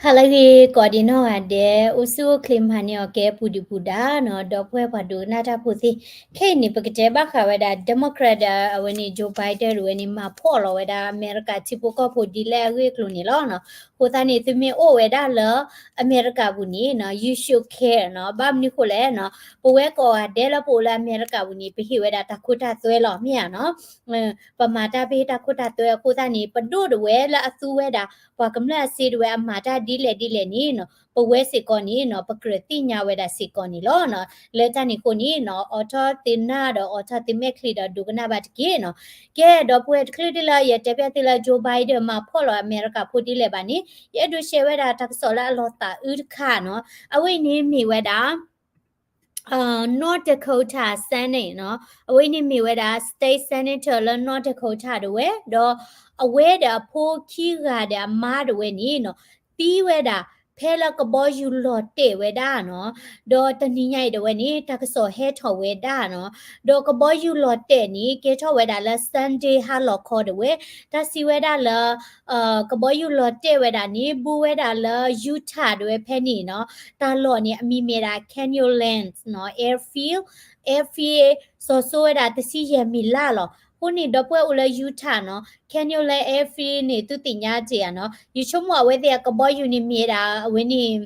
ဟါလၢအဂ့ၤ ကိးဒံနီၢ်ဂၤဒဲး အိၣ်ဆူၣ်အိၣ်ချ့မၤန့ၢ်အီၤကဲပူၤဒုၣ်ပူၤဒါနီၤ ဒီပုၢ်ဝဲၢ်ပှၤဒိကနၣ်တၢ်ဖိသ့ၣ်, ခဲအံၤန့ၣ် ပကတဲဘၣ်ဃးဝဲဒၣ် Democrat ဒီးအဝဲန့ၣ် Joe Biden တဝဲန့ၣ် မၤဖှီၣ်လီၤဝဲဒၣ်အမဲရကၤထံဖိကီၢ်ဖိဒ်လဲၣ်အဂ့ၢ်အကျိၤန့ၣ်လီၤနီၤ. အဃိသတးန့ၣ် သုမ့ၢ်အိၣ်ဝဲဒၣ်လၢအမဲရကၤပူၤန့ၣ်နီၤ you should care နီၤ. ဘၣ်မနုၤဃိလဲၣ်နီၤ, ပဝဲကိးဂၤဒဲးလၢပအိၣ်လၢအမဲရကၤပူၤန့ၣ် ပဟ့ၣ်ဝဲဒၣ်တၢ်ခိတၢ်သွဲလီၤ မ့ၢ်ဧါနီၤ. ပမၤတၢ်ပဟ့ၣ်တၢ်ခိတၢ်သွဲအဃိသတးန့ၣ် ပဒိၣ်တဝဲလၢအသူဝဲဒၣ် ပှၤကမျၢၢ်အစ့တဝဲအမၤတၢ်ဒ်လဲၣ်ဒ်လဲၣ်န့ၣ်နီၤ ပဝဲစ့ၢ်ကီးန့ၣ်နီၤ ပကြၢးသ့ၣ်ညါဝဲဒၣ်စ့ၢ်ကီးန့ၣ်လီၤနီၤ. လၢတၢ်န့ၣ်အဃိန့ၣ်နီၤ အိးထီၣ်သုနၢ်ဒီးအိးထီၣ်သုမဲာ်ချံဒီးဒိကနၣ်ဘၣ်တက့ၢ်နီၤ. ကဲ ဒီပုၢ်ဝဲၢ်တချုးဒ်လၢယတဲဖျါသုလၢ Joe Biden မၤဖှီၣ်လီၤအမဲရကၤဖိဒ်လဲၣ်ဘၣ်န့ၣ် ယအဲၣ်ဒိး share ဝဲဒၣ်တၢ်ကစီၣ်လၢအလီၤသးအုးတခါနီၤ. အဝဲအံၤန့ၣ်မ့ၢ်ဝဲဒၣ် North Dakota Senate နီၤ. အဝဲန့ၣ်မ့ၢ်ဝဲဒၣ် State Senator လၢ North Dakota တဝဲ ဒီးအဝဲဒီးအဖိခံဂၤဒီးအမါတဝဲန့ၣ်နီၤ သံဝဲဒၣ် ဖဲလၢကဘီယူၤလီၤတဲာ်ဝဲဒၣ်နီၤ. ဒီးတနံၤညါအံၤတဝဲန့ၣ် တၢ်ကစီၣ်ဟဲထီၣ်ဝဲဒၣ်နီၤ. ဒီးကဘီယူၤလီၤတဲာ်န့ၣ် ကဲထီၣ်ဝဲဒၣ်လၢ Sunday ဟါလီၤခီတဝဲ တၢ်စံးဝဲဒၣ်လၢ ကဘီယူၤလီၤတဲာ်ဝဲဒၣ်န့ၣ် ဘူးဝဲဒၣ်လၢ Utah တဝဲဖဲန့ၣ်နီၤ. တၢ်လီၢ်န့ၣ် အမံၤမ့ၢ်ဒၣ် Canyonlands နီၤ Airfield, Airfield စီၤစိဝဲဒၣ်တဆံယဲၢ်မံးလါလီၤ. အဃိန့ၣ် ဒီပုၢ်ဝဲၢ်အိၣ်လၢ Utah နီၤ Canyonlands Airfield န့ၣ် သုသ့ၣ်ညါစ့ၢ်ဧါနီၤ. ယဆိကမိၣ်အဝဲသ့ၣ်အကဘီယူၤန့ၣ်မ့ၢ်ဒၣ် အဝဲန့ၣ်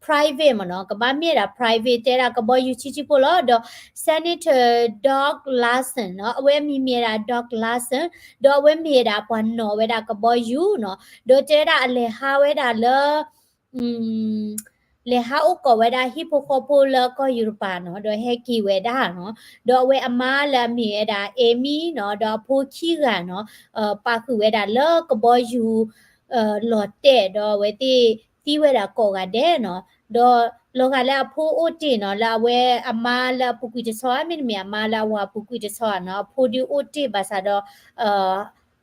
private မ့ၢ်နီၤ ကဘၣ်မ့ၢ်ဒၣ် private တဲဒၣ်ကဘီယူၤဆံးဆံးဖိလီၤ. ဒီး Senator Doug Larson နီၤ အဝဲအမံၤမ့ၢ်ဒၣ် Doug Larson ဒီးအဝဲမ့ၢ်ဒၣ်ပှၤနီၣ်ဝဲဒၣ်ကဘီယူၤနီၤ. ဒီးတဲဒၣ်အလဲၤဟးဝဲဒၣ်လၢ လဲၤဟးအိၣ်ကိးဝဲဒၣ်ဟံၣ်ဖိဃီဖိလၢကီၢ်ယူရပၤနီၤ ဒီးဟဲက့ၤဝဲဒၣ်နီၤ. ဒီးအဝဲအမါလၢအမ့ၢ်ဝဲဒၣ် Amy နီၤ ဒီးအဖိခံဂၤနီၤ ပာ်ဃုာ်ဝဲဒၣ်လၢကဘီယူၤ လီၤတဲာ် ဒီးအဝဲသ့ၣ်သံဝဲဒၣ်ကိးဂၤဒဲးနီၤ. ဒီးလီၤဂာ်လၢအဖိအိၣ်တ့ၢ်နီၤ လၢအဝဲအမါလၢအပူၤကွံာ်တဆီ မ့တမ့ၢ်အမါလၢအဝၤပူၤကွံာ်တဆီနီၤ အဖိဒုးအိၣ်တ့ၢ်ဘၣ်ဆၣ်ဒီး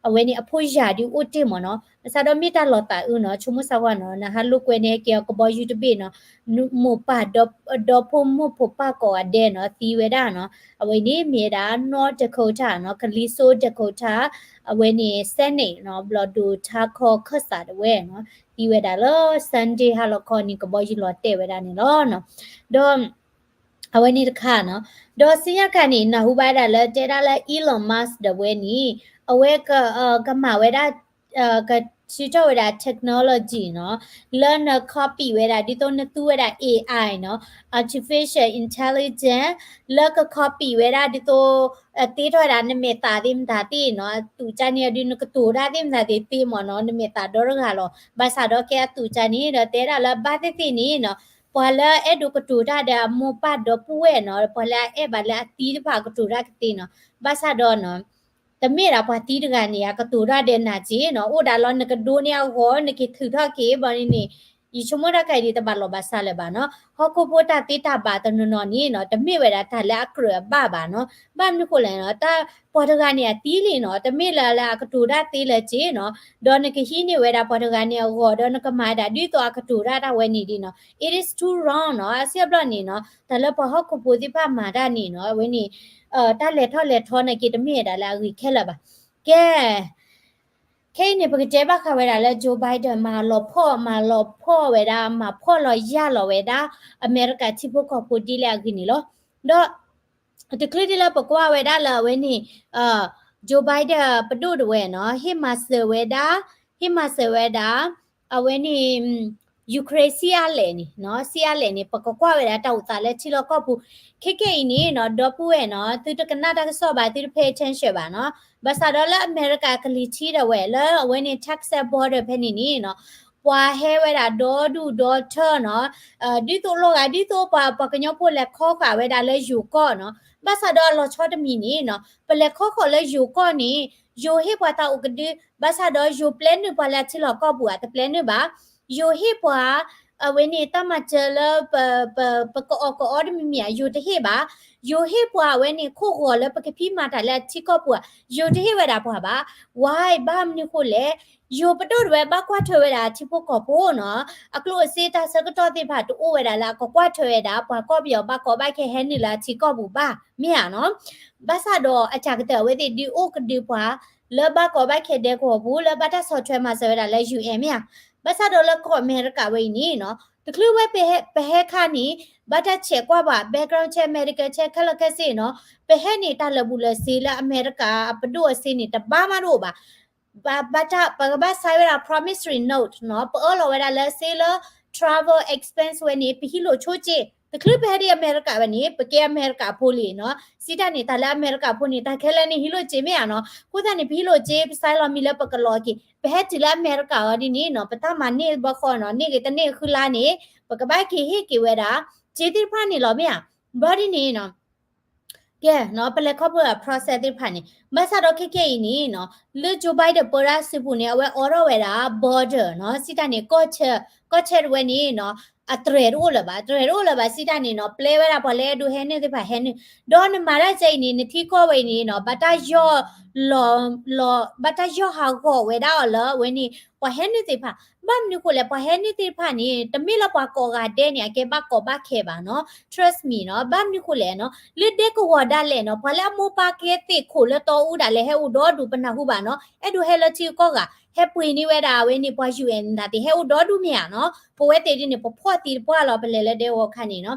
အဝဲန့ၣ်အဖိယာ်ဒုးအိၣ်တ့ၢ်မ့ၢ်နီၤ. ဘၣ်ဆၣ်ဒီးမ့ၢ်တၢ်လီၤသးအုးနီၤ ဆိကမိၣ်စၢ်ကွၢ်နီၤ နဟးလိာ်ကွဲန့ၢ်က့ၤအီၤကဘီယူၤတဘ့ၣ်နီၤ မိၢ်ပၢ် ဒီဖိမိၢ်ဖိပၢ်ကိးဂၤဒဲးနီၤ သံဝဲဒၣ်နီၤ. အဝဲန့ၣ်မ့ၢ်ဝဲဒၣ် North Dakota နီၤ ကလံၤစိး Dakota အဝဲန့ၣ် Senate နီၤ ဘျီၣ်ဒိၣ်ထါခီခၢၣ်စးတဝဲနီၤ သံဝဲဒၣ်လၢ Sunday ဟါလီၤခီန့ၣ် ကဘီယူၤလီၤတဲာ်ဝဲဒၣ်န့ၣ်လီၤ. ဒီး အဝဲန့ၣ်တခါနီၤ. ဒီးစံညါခါန့ၣ် နၢ်ဟူဘၣ်ဒၣ်လၢတဲဒၣ်လၢ Elon Musk တဝဲန့ၣ် အဝဲ ကမၤဝဲဒၣ် ကထုးထီၣ်ဝဲဒၣ် technology နီၤ လၢန copy ဝဲဒၣ် ဒ်သိးနသူဝဲဒၣ် AI နီၤ artificial intelligence လၢက copy ဝဲဒၣ်ဒ်သိး သ့ထီၣ်ဝဲဒၣ်နမဲာ်သးသ့ၣ်မတၤသ့ၣ်နီၤ အသူၣ်ကၢန့ၣ်ဒုး နကတိၤတၢ်သ့ၣ်မတၤသ့ၣ်သ့မ့ၢ်နီၤ နမဲာ်သးဒီတဂၤလီၤ. ဘၣ်ဆၣ်ဒီးကဲအသူၣ်ကၢန့ၣ်ဒီး တဲဒၣ်လၢဘၣ်သ့ၣ်သ့ၣ်န့ၣ်နီၤ ပှၤလၢအအဲၣ်ဒိးကတိၤတၢ်ဒီးအမိၢ်ပၢ်ဒီပုၢ်ဝဲၢ်နီၤ ပှၤလၢအအဲၣ်ဘၣ်လၢအသံတဖၣ်ကတိၤတၢ်ကသ့နီၤ. ဘၣ်ဆၣ်ဒီးနီၤ တမ့ၢ်ဒၣ်ပှၤသံတဂၤန့ၣ် အကတိၤတၢ်ဒီးနၤက့နီၤ အိၣ်ဒၣ်လီၤနကဒိန့ၢ်အဂီၢ် နက့ၤထုးထီၣ်က့ၤဘၣ်န့ၣ်န့ၣ် ယဆိကမိၣ်တၢ်ခဲအံၤဒ်တဘၣ်လီၤဘၣ်စးလၢၤဘၣ်နီၤ. ဟီၣ်ခိၣ်ဖိတၢ်သ့တၢ်ဘၣ်တနီၤနီၤန့ၣ်နီၤ တမ့ၢ်ဝဲဒၣ်တၢ်လၢအကြၢးအဘၣ်ဘၣ်နီၤ. ဘၣ်မနုၤဃိလဲၣ်နီၤ တၢ်ပှၤတဂၤန့ၣ်အသံလံနီၤ တမ့ၢ်လၢလၢအကတိၤတၢ်သ့လၢၤက့နီၤ ဒီးနကဟံးန့ၢ်ဝဲဒၣ်ပှၤတဂၤန့ၣ်အဂီၢ် ဒီးနကမၤဒၣ်ဒ်သိးအကတိၤတၢ်တၢ်ဝဲန့ၣ်ဒ်နီၤ it is too wrong နီၤ. အဆံးအဘျီန့ၣ်နီၤ တၢ်လၢပှၤဟီၣ်ခိၣ်ဖိသ့ၣ်တဖၣ်မၤတၢ်န့ၣ်နီၤ အဝဲန့ၣ် တၢ်လဲၤထီၣ်လဲၤထီနာ်က့တမ့ၢ်ဝဲဒၣ်လၢအဂ့ၤခဲလၢာ်ဘၣ်. ကဲ ခဲအံၤန့ၣ် ပကတဲဘၣ်ဃးဝဲဒၣ်လၢ Joe Biden မၤလီၤဖှီၣ် မၤလီၤဖှီၣ်ဝဲဒၣ် မၤဖှီၣ်လီၤယာ်လီၤဝဲဒၣ် အမဲရကၤထံဖိကီၢ်ဖိဒ်လဲၣ်အဂ့ၢ်န့ၣ်လီၤ. ဒီး တချုးဒ်လၢပကွၢ်ဝဲဒၣ်လၢအဝဲန့ၣ် Joe Biden ပဒိၣ်တဝဲနီၤ ဟ့ၣ်မၤစၢၤဝဲဒၣ် ဟ့ၣ်မၤစၢၤဝဲဒၣ် အဝဲန့ၣ် Ukraine ဆံးအါလဲၣ်န့ၣ် ဆံးအါလဲၣ်န့ၣ် ပကကွၢ်ဝဲဒၣ်တၢ်အိၣ်သးလၢထံလီၢ်ကီၢ်ပူၤ ခဲကဲအံၤန့ၣ်နီၤ ဒီပုၢ်ဝဲၢ်နီၤ သုတကနၣ်တၢ်ကစီၣ်ဘၣ် သုတ pay attention ဘၣ်နီၤ. ဘၣ်ဆၣ်ဒီးလၢအမဲရကၤကလံၤထံးဒၣ်ဝဲ လၢအဝဲန့ၣ် Texas border ဖဲန့ၣ်န့ၣ်နီၤ ပှၤဟဲဝဲဒၣ်ဒီဒူၣ်ဒီထၢနီၤ ဒ်သိးလီၤဂာ် ဒ်သိးပှၤကညီဖိလဲၤခီဃာ်ဝဲဒၣ်လၢယိၤကီၢ်နီၤ. ဘၣ်ဆၣ်ဒီးအလီၤဆီတမံၤန့ၣ်နီၤ ပလဲၤခီဃာ်လၢယိၤကီၢ်န့ၣ် ယိၤဟ့ၣ်ပှၤတၢ်အိၣ်ကဒု ဘၣ်ဆၣ်ဒီးယိၤပျဲနုာ်ပှၤလၢအထံလီၢ်ကီၢ်ပူၤဧါ တပျဲနုာ်ဘၣ်. ယိၤဟ့ၣ်ပှၤ အဝဲန့ၣ်တၢ်မၤစၢၤလၢ ပကအီၣ်ကအီတမံၤမံၤဧါ ယိၤတဟ့ၣ်ဘၣ်. ယိၤဟ့ၣ်ပှၤအဝဲန့ၣ်ခိၣ်ဂီၤလၢပကဖံးမၤတၢ်လၢအထံကီၢ်ပူၤဧါ ယိၤတဟ့ၣ်ဝဲဒၣ်ပှၤဘၣ်. Why ဘၣ်မနုၤဃိလဲၣ် ယိၤပဒိၣ်တဝဲဘၣ်ကွၢ်ထွဲဝဲဒၣ်ထံဖိကီၢ်ဖိနီၤ အကျိၣ်အစ့တၢ်ဆၢကတီၢ်သ့ၣ်တဖၣ်တအိၣ်ဝဲဒၣ်လၢအကကွၢ်ထွဲဝဲဒၣ် ပှၤကီၢ်ပယီၤဘၣ်ကီဘၣ်ခဲဟဲနုာ်လၢအထံကီၢ်ပူၤဘၣ် မ့ၢ်ဧါနီၤ. ဘၣ်ဆၣ်ဒီးအစှၤကတၢၢ်အဝဲသ့ၣ်ဒုးအိၣ်ကဒုပှၤ လၢဘၣ်ကီဘၣ်ခဲဒဲကဝီၤပူၤ လၢဘၣ်တၢ်ဆီၣ်ထွဲမၤစၢၤဝဲဒၣ်လၢ UN မ့ၢ်ဧါ. ဘၣ်ဆၣ်ဒီးလၢကီၢ်အမဲရကၤဝဲအံၤန့ၣ်နီၤ တချုးဝဲပဟဲခါန့ၣ် ဘၣ်တၢ်ဆဲးကွၢ်ဘၣ် background check medical check ခဲလၢာ်ခဲဆ့နီၤ ပဟဲန့ၣ်တၢ်လၢာ်ဘူၣ်လၢာ်စ့လၢအမဲရကၤအပဒိၣ်အစ့န့ၣ် တဘၣ်မးတအိၣ်ဘၣ် ဘၣ်တၢ် ပကဘၣ် sign ဝဲဒၣ် promissory note နီၤ ပအၢၣ်လီၤဝဲဒၣ်လၢစ့လၢ travel expense ဝဲန့ၣ် ပဟံးလိာ်ဆိက့ တချုးပဟဲဒ်အမဲရကၤဝဲန့ၣ် ပကဲအမဲရကၤဖိလံနီၤ စံးတၢ်န့ၣ် တၢ်လၢအမဲရကၤဖိန့ၣ် တၢ်ခဲလၢာ်န့ၣ် ဟံးလိာ်စ့မ့ၢ်ဧါနီၤ အဃိသတးန့ၣ် ပဟံးလိာ်စ့ ပ sign လီၤမံၤလၢပကလီၤက့ၤ ပဟဲတုၤလၢအမဲရကၤအီၤဒ်န့ၣ်နီၤ ပတၢ်မၤန့ၢ်ဘၣ်ဃီနီၤ န့ၢ်ဂ့ၤတန့ၢ်ဃုလါန့ၣ် ပကဘၣ်က့ၤဟ့ၣ်က့ၤဝဲဒၣ် စ့သ့ၣ်တဖၣ်န့ၣ်လီၤမ့ၢ်ဧါ ဘျီဒ်န့ၣ်နီၤ ကဲနီၤ ပလဲၤခီဖျိ process သ့ၣ်တဖၣ်န့ၣ် ဘၣ်ဆၣ်ဒီးခဲကဲအံၤန့ၣ်နီၤ လၢ Joe Biden ပၢတၢ်စုပူၤန့ၣ် အဝဲအိးထီၣ်ဝဲဒၣ် border နီၤ စံးတၢ်န့ၣ် ကီၢ်ဆၢ ကီၢ်ဆၢတဝဲန့ၣ်နီၤ အတြဲၤတအိၣ်လၢၤဘၣ် တြဲၤတအိၣ်လၢၤဘၣ်စံးတၢ်န့ၣ်နီၤ ပျဲဝဲဒၣ်ပှၤလၢအဲၣ်ဒိးဟဲနုာ်သ့ၣ်တဖၣ်ဟဲနုာ် ဒီးနမၤတၢ်ကဲအံၤန့ၣ် နထံကီၢ်ဝဲအံၤန့ၣ်နီၤ ဘၣ်တၢ်ယီၢ်လီၤ လီၤ ဘၣ်တၢ်ယီၢ်ဟးဂီၤဝဲဒၣ်အီၤလၢအဝဲန့ၣ် ပှၤဟဲနုာ်သ့ၣ်တဖၣ် ဘၣ်မနုၤဃိလဲၣ် ပှၤဟဲနုာ်သ့ၣ်တဖၣ်န့ၣ် တမ့ၢ်လၢပှၤကိးဂၤဒဲးန့ၣ် အကဲဘၣ်ကီဘၣ်ခဲဘၣ်နီၤ trust me နီၤ ဘၣ်မနုၤဃိလဲၣ်နီၤ လၢဒဲကဝီၤဒၣ်လဲာ်နီၤ ပှၤလၢအမိၢ်ပၢ်ကဲသ့ၣ်ခိၣ်လၢတီအူဒၣ်လဲာ် ဟဲအိၣ်ဒီဒူၣ်ပနၢ်ဟူဘၣ်နီၤ အဲၣ်ဒိးဟဲလၢထံကီၢ်ဂၤ ဟဲပှ့ၤန့ၢ်ဝဲဒၣ်အဝဲန့ၣ် ပှၤ ယူၣ်အဲၣ် နသ့ၣ် ဟဲအိၣ်ဒီဒူၣ်မ့ၢ်ဧါနီၤ ပဝဲသ့ၣ်ဒ်န့ၣ် ပဖှီၣ်သံတပှၢ်လီၤ ပလဲၤလၢဒဲကဝီၤခါန့ၣ်နီၤ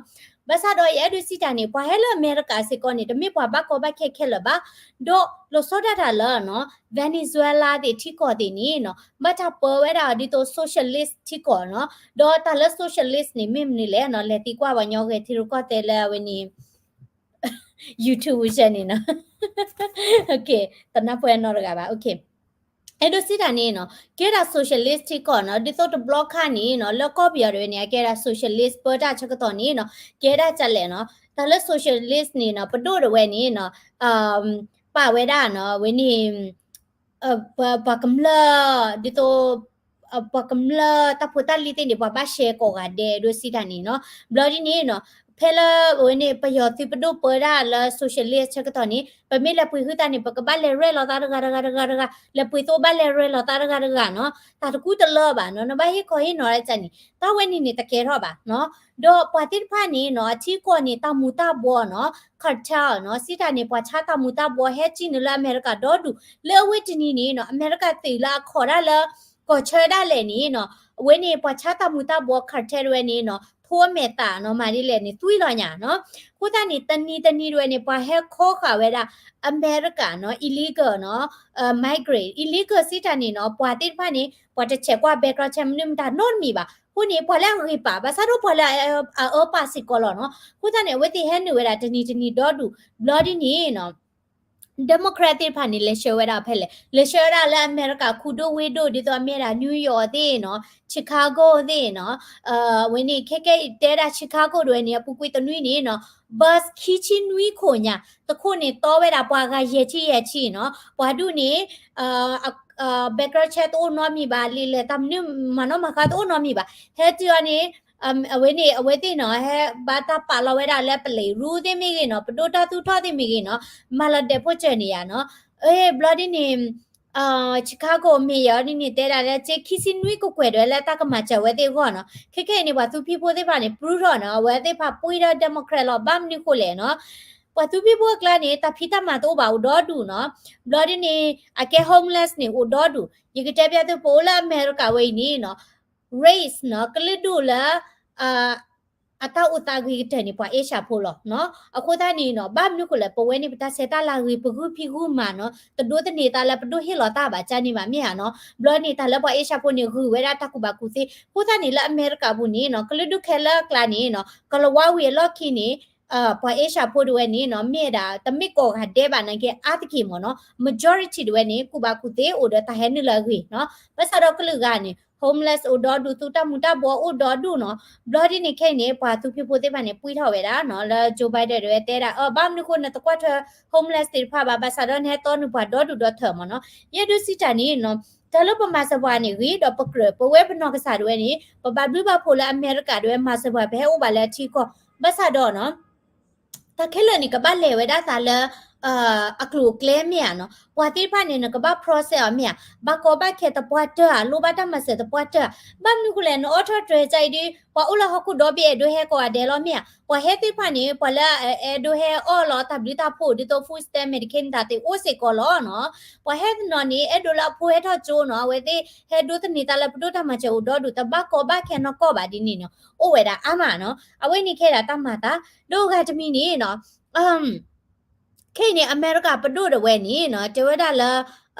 ဘၣ်ဆၣ်ဒီးယအဲၣ်ဒိးစံးတၢ်န့ၣ် ပှၤဟဲလၢအမဲရကၤစ့ၢ်ကီးန့ၣ် တမ့ၢ်ပှၤဘၣ်ကီဘၣ်ခဲခဲလၢာ်ဘၣ် ဒီးလီၤဆီဒၣ်တၢ်လၢနီၤ Venezuela သ့ၣ်ထံကီၢ်သ့ၣ်န့ၣ်နီၤ ဘၣ်တၢ်ပၢဝဲဒၣ်အီၤဒ်သိး socialist ထံကီၢ်နီၤ ဒီးတၢ်လၢ socialist န့ၣ် မ့ၢ်မနုၤလဲၣ်နီၤ လဲၤသံကွၢ်ပှၤကညီဂဲၤထံရူၢ်ကီၢ်သဲးလၢအဝဲန့ၣ် YouTube ဝံၤစဲန့ၣ်နီၤ တနၢ်ပၢၢ်နီတဂၤဘၣ် အဲၣ်ဒိးစံးတၢ်န့ၣ်နီၤ ကဲဒၣ် socialist ထံကီၢ်နီၤ ဒ်သိးတဘျီခါန့ၣ်နီၤ လၢကီၢ်ပယီၤတဝဲန့ၣ် အကဲဒၣ် socialist ပၢတၢ်ဆၢကတီၢ်န့ၣ်နီၤ ကဲဒၣ်ကလဲၣ်နီၤ တၢ်လၢ socialist န့ၣ်နီၤ ပဒိၣ်တဝဲန့ၣ်နီၤ ပာ်ဝဲဒၣ်နီၤ အဝဲန့ၣ် ပှၤကမျၢၢ် ဒ်သိး ပှၤကမျၢၢ်တၢ်ဖိတၢ်လံၤသ့ၣ်န့ၣ် ပှၤဘၣ်ရှဲကိးဂၤဒဲး အဲၣ်ဒိးစံးတၢ်န့ၣ်နီၤ ဘျီဒ်န့ၣ်နီၤ ဖဲလၢအဝဲန့ၣ် ပယီၤသုးပဒိၣ်ပၢဒၣ်လၢ socialist ဆၢကတီၢ်န့ၣ် ပမ့ၢ်လဲၤပှ့ၤဟုသးန့ၣ် ပကဘၣ်လဲၤရဲၣ်လီၤသးတဂၤတဂၤတဂၤတဂၤ လဲၤပှ့ၤသိဘၣ်လဲၤရဲၣ်လီၤသးတဂၤတဂၤနီၤ တၢ်တကူတလၢဘၣ်နီၤ နဘၣ်ဟ့ၣ်ခီဟ့ၣ်နီၤဒ်န့ၣ် တၢ်ဝဲန့ၣ်န့ၣ် တကဲထီၣ်ဘၣ်နီၤ ဒီးပှၤသ့ၣ်တဖၣ်န့ၣ်နီၤ အထံကီၢ်န့ၣ် တၢ်မူၤတၢ်ဘှီးနီၤ cartel နီၤ စံးတၢ်န့ၣ် ပှၤဆါတၢ်မူၤတၢ်ဘှီးဟဲကံၣ်နုာ်လၢအမဲရကၤဒီဒူၣ် လၢအဝဲတနံၤန့ၣ်နီၤ အမဲရကၤသုးလၢအခီၣ်ဒၣ်လၢ ကီၢ်ဆၢဒၣ်လဲာ်န့ၣ်နီၤ အဝဲန့ၣ် ပှၤဆါတၢ်မူၤတၢ်ဘှီး cartel တဝဲန့ၣ်နီၤ ထိအမဲာ်သးနီၤ မၤဒ်လဲၣ်န့ၣ် သွံၣ်လီၤညါနီၤ အဃိသတးန့ၣ် တနံၤတနံၤတဝဲန့ၣ် ပှၤဟဲခီဃာ်ဝဲဒၣ် အမဲရကၤနီၤ illegal နီၤ migrant illegal စံးတၢ်န့ၣ်နီၤ ပှၤသ့ၣ်တဖၣ်န့ၣ် ပှၤတဆဲးကွၢ် background check မနုၤမတၤနီတမံၤဘၣ် အဃိန့ၣ် ပှၤလၢအဂ့ၤပာ် ဘၣ်ဆၣ်ဒီးပှၤလၢအအၢပာ်စ့ၢ်ကီးလီၤနီၤ အဃိသတးန့ၣ် အဝဲသ့ၣ်ဟဲနုာ်ဝဲဒၣ်တနံၤတနံၤဒီဒူၣ် ဘျီဒ်န့ၣ်နီၤ Democrat သ့ၣ်တဖၣ်န့ၣ် လဲၤဆှၢဝဲဒၣ်ဖဲလဲၣ် လဲၤဆှၢဝဲဒၣ်လၢအမဲရကၤခူဒိၣ်ဝ့ၢ်ဒိၣ် ဒ်သိးအမ့ၢ်ဒၣ် New York သ့ၣ်နီၤ Chicago သ့ၣ်နီၤ အဝဲန့ၣ် ခဲကဲအံၤတဲဒၣ် Chicago တဝဲန့ၣ် အပူၤကွံာ်တနွံန့ၣ်နီၤ bus ခံဆံနွံခိၣ်ညါ တခိၣ်န့ၣ်တီဝဲဒၣ်ပှၤဂၤယဲၢ်ဆံ ယဲၢ်ဆံနီၤ ပှၤဒူၣ်န့ၣ် background check တအိၣ်နီတမံၤဘၣ် လံာ်လဲၢ်တၢ်မနုၤမၤနီၣ်မၤဃါတအိၣ်နီတမံၤဘၣ် ဟဲတုၤအီၤန့ၣ် အဝဲန့ၣ် အဝဲသ့ၣ်နီၤ ဟဲဘၣ်တၢ်ပာ်လီၤဝဲဒၣ်လၢ ပလံးရူသ့ၣ်မ့ၢ်ဂ့ၤနီၤ ပဒိၣ်တၢ်သူၣ်ထီၣ်သ့ၣ်မ့ၢ်ဂ့ၤနီၤ မၤလီၤဒဲးဖိစၢၤန့ၣ်ယါနီၤ ဘျီဒ်န့ၣ် Chicago mayor ဒ်န့ၣ် တဲဒၣ်လၢ စ့ခံဆံနွံကကွဲၢ်ဒၣ်လၢတၢ်ကမၤစၢၤဝဲသ့ၣ်အဂီၢ်နီၤ ခဲကဲအံၤန့ၣ် ပှၤသူဖံးဖိသ့ၣ်တဖၣ်န့ၣ် ပရူထီၣ်နီၤ အဝဲသ့ၣ်တဖၣ်ပှံၢ်ဒီး Democrat လီၤ ဘၣ်မနုၤဃိလဲၣ်နီၤ ပှၤသူဖံးဖိအကျါန့ၣ် တၢ်ဖံးတၢ်မၤတအိၣ်ဘၣ်အိၣ်ဒီဒူၣ်နီၤ ဘျီဒ်န့ၣ် အကဲ homeless န့ၣ် အိၣ်ဒီဒူၣ် ယကတဲပျဲသု ပအိၣ်လၢအမဲရကၤဝဲအံၤန့ၣ်နီၤ race နီၤ ကလုာ်ဒူၣ်လၢ အတၢ်အိၣ်သးဂ့ၤကတၢၢ်န့ၣ် ပှၤအ့ရှၢၣ်ဖိလီၤနီၤ အဃိသတးန့ၣ်နီၤ ဘၣ်မနုၤဃိလဲၣ် ပဝဲန့ၣ် ပတၢ်ဆဲးတၢ်လၤဂ့ၤ ပဂုၢ်ဖံးဂုၢ်မၤနီၤ တဒိးသန့ၤသးလၢပဒိၣ်ဟ့ၣ်လီၤတၢ်ဘၣ် ကန့ၣ်ဘၣ်မ့ၢ်ဧါနီၤ ဘျီန့ၣ် တၢ်လၢပှၤအ့ရှၢၣ်ဖိန့ၣ် ဂုာ်ဝဲဒၣ်တၢ်ကူၣ်ဘၣ်ကူၣ်သ့ အဃိသတးန့ၣ် လၢအမဲရကၤပူၤန့ၣ်နီၤ ကလုာ်ဒူၣ်ခဲလၢာ်အကျါန့ၣ်နီၤ ကလၤဝါဝံၤအလီၢ်ခံန့ၣ် ပှၤအ့ရှၢၣ်ဖိတဝဲန့ၣ်နီၤ မ့ၢ်ဝဲဒၣ် တမ့ၢ်ကိးဂၤဒဲးဘၣ်နာ်က့ အါတက့ၢ်မ့ၢ်နီၤ majority တဝဲန့ၣ် ကူၣ်ဘၣ်ကူၣ်သ့အိၣ်ဒီးတၢ်ဟဲနုာ်လၢအဂ့ၤနီၤ ဘၣ်ဆၣ်ဒီးကလုာ်ဂၤန့ၣ် homeless အိၣ်ဒီဒူၣ် သူတၢ်မူၤတၢ်ဘှီးအိၣ်ဒီဒူၣ်နီၤ ဘျီဒ်န့ၣ်ခဲအံၤန့ၣ် ပှၤသူဖံးဖိသ့ၣ်တဖၣ်န့ၣ် ပှံၢ်ထီၣ်ဝဲဒၣ်နီၤ လၢ Joe Biden တဝဲတဲဒၣ် အၢ ဘၣ်မနုၤဃိနတကွၢ်ထွဲ homeless သ့ၣ်တဖၣ်ဘၣ် ဘၣ်ဆၣ်ဒီးနဟဲတီနုာ်ပှၤဒီဒူၣ်ဒီထၢမ့ၢ်နီၤ ယအဲၣ်ဒိးစံးတၢ်န့ၣ်နီၤ တၢ်လၢပမၤစၢၤပှၤန့ၣ် ဂ့ၤဒီးပကြၢး ပဝဲပနီၢ်ကစၢ်တဝဲန့ၣ် ပဘၣ်ဘျုးဘၣ်ဖှိၣ်လၢအမဲရကၤတဝဲမၤစၢၤပှၤ ပဟဲအိၣ်ဘၣ်လၢအထံကီၢ် ဘၣ်ဆၣ်ဒီးနီၤ တၢ်ခဲလၢာ်န့ၣ် ကဘၣ်လဲၤဝဲဒၣ်သးလၢ အကျိၤအကျဲမ့ၢ်ဧါနီၤ, ပှၤသ့ၣ်တဖၣ်န့ၣ် နကဘၣ် process အီၤမ့ၢ်ဧါ, ဘၣ်ကီဘၣ်ခဲသပှၢ်တၢၢ်ဧါ, လိၣ်ဘၣ်တၢ်မၤစၢၤသပှၢ်တၢၢ်ဧါ, ဘၣ်မနုၤဃိလဲၣ် နအိးထီၣ်တြဲၤကအံၤဒီး ပှၤအိၣ်လၢဟီၣ်ခိၣ်ဒီဘ့ၣ်အဲၣ်ဒိးဟဲကိးဂၤဒဲးလီၤမ့ၢ်ဧါ, ပှၤဟဲသ့ၣ်တဖၣ်န့ၣ် ပှၤလၢအဲၣ်ဒိးဟဲအီၣ်လီၤတၢ်ဘျုးတၢ်ဖှိၣ် ဒ်သိး food stamp, Medicaid မတၤသ့ၣ်အိၣ်စ့ၢ်ကီးလီၤနီၤ, ပှၤဟဲတနီၤန့ၣ် အဲၣ်ဒိးလၢအဖိဟဲထီၣ်ကၠိနီၤ, အဝဲသ့ၣ်ဟဲဒိးသန့ၤသးလၢပဒိၣ်တၢ်မၤစၢၤအိၣ်ဒီဒူၣ် တဘၣ်ကီဘၣ်ခဲနီၢ်ကီၢ်ဘၣ်ဒ်န့ၣ်နီၤ, အိၣ်ဝဲဒၣ်အါမးနီၤ, အဝဲန့ၣ်ခဲဒၣ်တၢ်မၤသး, ဒီးအဂၤတမံၤန့ၣ်နီၤ ခဲအံၤန့ၣ် အမဲရကၤပဒိၣ်ဒၣ်ဝဲန့ၣ်နီၤ တဲဝဲဒၣ်လၢ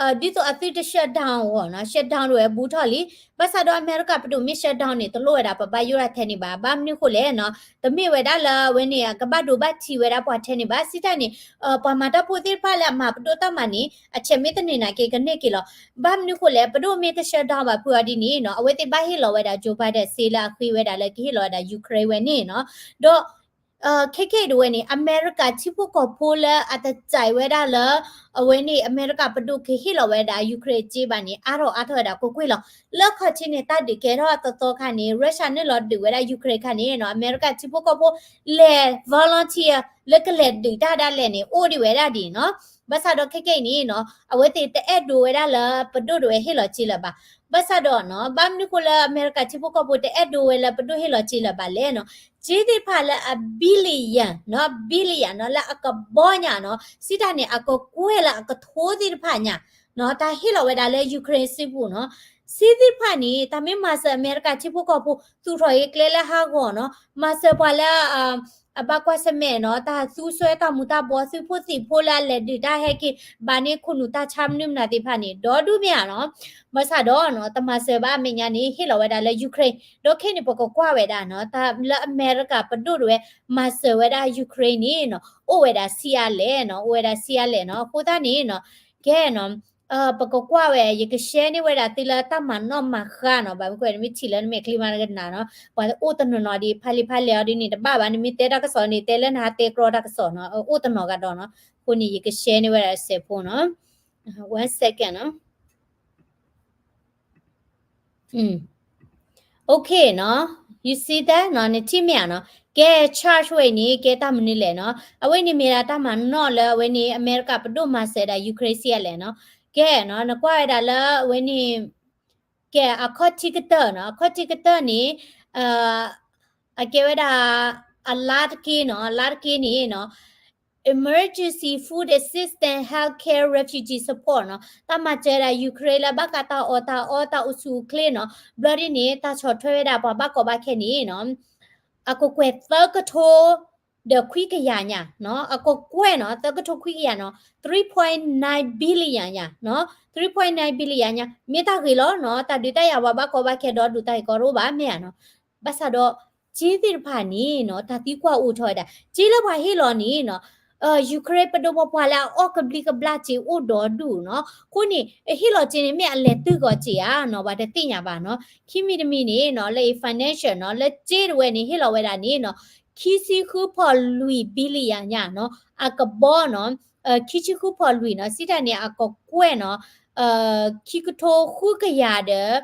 ဒ်သိးအသုတ shutdown အဂီၢ်နီၤ, shutdown ဒၣ်ဝဲဘူးထီၣ်လံ, ဘၣ်ဆၣ်ဒီးအမဲရကၤပဒိၣ်မ့ၢ် shutdown န့ၣ် တလိၣ်ဝဲဒၣ်ပဘၣ်ယိၣ်ဒၣ်ထဲန့ၣ်ဘၣ်, ဘၣ်မနုၤဃိလဲၣ်နီၤ, တမ့ၢ်ဝဲဒၣ်လၢအဝဲန့ၣ် ကဘၣ်ဒိဘၣ်ထံးဝဲဒၣ်ပှၤထဲန့ၣ်ဘၣ်, စံးတၢ်န့ၣ် ပှၤမၤတၢ်ဖိသ့ၣ်တဖၣ်လၢအမၤပဒိၣ်တၢ်မၤန့ၣ် အဆဲးမ့ၢ်တန့ၢ်နာ်က့ ကန့ၢ်က့ၤလီၤ, ဘၣ်မနုၤဃိလဲၣ် ပဒိၣ်မ့ၢ်တ shutdown ဘၣ်ဖုးအီၤဒ်န့ၣ်နီၤ, အဝဲသ့ၣ်ဘၣ်ဟ့ၣ်လီၤဝဲဒၣ် Joe Biden စ့လၢအဃ့ဝဲဒၣ်လၢကဟ့ၣ်လီၤဝဲဒၣ် Ukraine ဝဲန့ၣ်နီၤ, ဒီး ခဲကဲဒၣ်ဝဲန့ၣ် အမဲရကၤထံဖိကီၢ်ဖိလၢအတစဲးဝဲဒၣ်လၢ အဝဲန့ၣ် အမဲရကၤပဒိၣ်ကဟ့ၣ်လီၤဝဲဒၣ် Ukraine စ့ဘၣ်န့ၣ် အါထီၣ်အါထီၣ်ဝဲဒၣ်ကွ့ၢ်ကွ့ၢ်လီၤ. လၢခီၣ်ထံးန့ၣ် တၢ်ဒုးကဲထီၣ်အသီသီခါန့ၣ် Russia န့ၣ်လီၤဒုးဝဲဒၣ် Ukraine ခါန့ၣ်နီၤ, အမဲရကၤထံဖိကီၢ်ဖိလဲၤ volunteer လၢကလဲၤဒုးတၢ်ဒၣ်လဲာ်န့ၣ် အိၣ်ဒံးဝဲဒၣ်ဒ်နီၤ. ဘၣ်ဆၣ်ဒီးခဲကဲအံၤန့ၣ်နီၤ အဝဲသ့ၣ်တအဲၣ်ဒိးဝဲဒၣ်လၢပဒိၣ်ဒၣ်ဝဲဟ့ၣ်လီၤစ့လၢၤဘၣ်. ဘၣ်ဆၣ်ဒီးနီၤ ဘၣ်မနုၤဃိလၢအမဲရကၤထံဖိကီၢ်ဖိတအဲၣ်ဒိးဝဲလၢပဒိၣ်ဟ့ၣ်လီၤစ့လၢၤဘၣ်လဲၣ်နီၤ, စ့သ့ၣ်တဖၣ်လၢအ billion နီၤ, billion နီၤ လၢအကဘီညါနီၤ, စံးတၢ်န့ၣ် အကကွဲၢ်လၢအကထိသ့ၣ်တဖၣ်ညါနီၤ, တၢ်ဟ့ၣ်လီၤဝဲဒၣ်လၢ Ukraine စ့ပူၤနီၤ, စ့သ့ၣ်တဖၣ်န့ၣ် တၢ်မ့ၢ်မၤစၢၤအမဲရကၤထံဖိကီၢ်ဖိ သူၣ်ထီၣ်အကျဲလၢဟးဂီၤနီၤ, မၤစၢၤပှၤလၢ အဘၣ်ကွၢ်ဆၢၣ်မဲာ်နီၤ, တၢ်သူစွဲတၢ်မူၤတၢ်ဘှီး သုးဖိသံၣ်ဖိလၢအလဲၤဒုးတၢ်ဟဲက့ၤ ဘၣ်န့ၢ်ခိၣ်နူာ်တၢ်ဆါမနုၤမနုၤသ့ၣ်တဖၣ်န့ၣ် ဒီဒူၣ်မ့ၢ်ဧါနီၤ. ဘၣ်ဆၣ်ဒီးနီၤ တမၤစၢၤဘၣ်အမဲာ်ညါန့ၣ် ဟ့ၣ်လီၤဝဲဒၣ်လၢ Ukraine, ဒီးခဲအံၤန့ၣ် ပကကွၢ်ဝဲဒၣ်နီၤ တၢ်လၢအမဲရကၤပဒိၣ်ဒၣ်ဝဲ မၤစၢၤဝဲဒၣ် Ukraine န့ၣ်နီၤ အိၣ်ဝဲဒၣ်ဆံးအါလဲၣ်နီၤ, အိၣ်ဝဲဒၣ်ဆံးအါလဲၣ်နီၤ. အဃိသတးန့ၣ်နီၤ ကဲနီၤ ပကကွၢ်ဝဲ ယက share န့ၢ်ဝဲဒၣ်သုလၢတၢ်မၤနီၣ်မၤဃါနီၤ, ဘၣ်မနုၤဃိ နမ့ၢ်ထံၣ်လၢနမဲာ်ချံမးနကနၣ်နီၤ, ပှၤအိၣ်တနီၤနီၤဒ် ဖးလံာ်ဖးလဲၢ်အီၤဒ်န့ၣ် တဘၣ်ဘၣ်, နမ့ၢ်တဲတၢ်ကစီၣ်န့ၣ် တဲလၢနဟးတဲကြီတၢ်ကစီၣ်နီၤ, အိၣ်တနီၤဂၤဒီးနီၤ, အဃိန့ၣ် ယက share န့ၢ်ဝဲဒၣ်စဲးဖိနီၤ, one second နီၤ. Okay နီၤ, you see that နီၤ, နထံၣ်မ့ၢ်ဧါနီၤ. ကဲ charge ဝဲအံၤန့ၣ် ကဲတၢ်မနုၤလဲၣ်နီၤ, အဝဲန့ၣ်မ့ၢ်ဒၣ်တၢ်မၤနီၣ်လၢအဝဲန့ၣ် အမဲရကၤပဒိၣ်မၤစၢၤဒၣ် Ukraine ဆံးအါလဲၣ်နီၤ. ကဲနီၤ နကွၢ်ဝဲဒၣ်လၢအဝဲန့ၣ် ကဲ အခီၣ်ထံးကတၢၢ်နီၤ, အခီၣ်ထံးကတၢၢ်န့ၣ် အကဲဝဲဒၣ် အလါတက့ၢ်နီၤ, အလါတက့ၢ်န့ၣ်နီၤ Emergency Food Assistance Healthcare Refugee Support နီၤ, တၢ်မၤစၢၤဒၣ် Ukraine လၢဘၣ်ဃးတၢ်အီၣ်တၢ်အီတၢ်အိၣ်ဆူၣ်အိၣ်ချ့နီၤ, ဘျီဒ်န့ၣ် တၢ်ဆီၣ်ထွဲဝဲဒၣ်ပှၤဘၣ်ကီဘၣ်ခဲန့ၣ်နီၤ အကကွဲၢ်သၢကထိ ဒီးခွံကယၤညါနီၤ, အကကွဲၢ်နီၤ သၢကထိခွံကယၤနီၤ, three point nine billion ညါနီၤ, three point nine billion ညါ, မ့ၢ်တၢ်ဂ့ၤလီၤနီၤ, တၢ်ဒုးတၢ်ယၤပှၤဘၣ်ကီဘၣ်ခဲဒီဒူၣ်တၢ်ဂ့ၢ်ကီတအိၣ်ဘၣ်မ့ၢ်ဧါနီၤ. ဘၣ်ဆၣ်ဒီး စ့သ့ၣ်တဖၣ်န့ၣ်နီၤ တၢ်သံကွၢ်အိၣ်ထီၣ်ဝဲဒၣ် စ့လၢပှၤဟ့ၣ်လီၤန့ၣ်နီၤ Ukraine ပဒိၣ်ပပှၢ်လၢအအီၣ်ကဘျံးကဘျၣ်စ့အိၣ်ဒီဒူၣ်နီၤ, အဃိန့ၣ် အဟ့ၣ်လီၤစ့န့ၣ် မ့ၢ်အလဲၤတုၤဂီၤစ့ဧါနီၤ ပှၤတသ့ၣ်ညါဘၣ်နီၤ. ခံမံၤတမံၤန့ၣ်နီၤ လၢအ financial နီၤ လၢစ့တဝဲန့ၣ် ဟ့ၣ်လီၤဝဲဒၣ်န့ၣ်နီၤ ခံဆံဃုဖီလွံၢ် billion ညါနီၤ အကဘီနီၤ ခံဆံဃုဖီလွံၢ်နီၤ စံးတၢ်န့ၣ် အကကွဲၢ်နီၤ ခံကထိဃုကယၤဒီး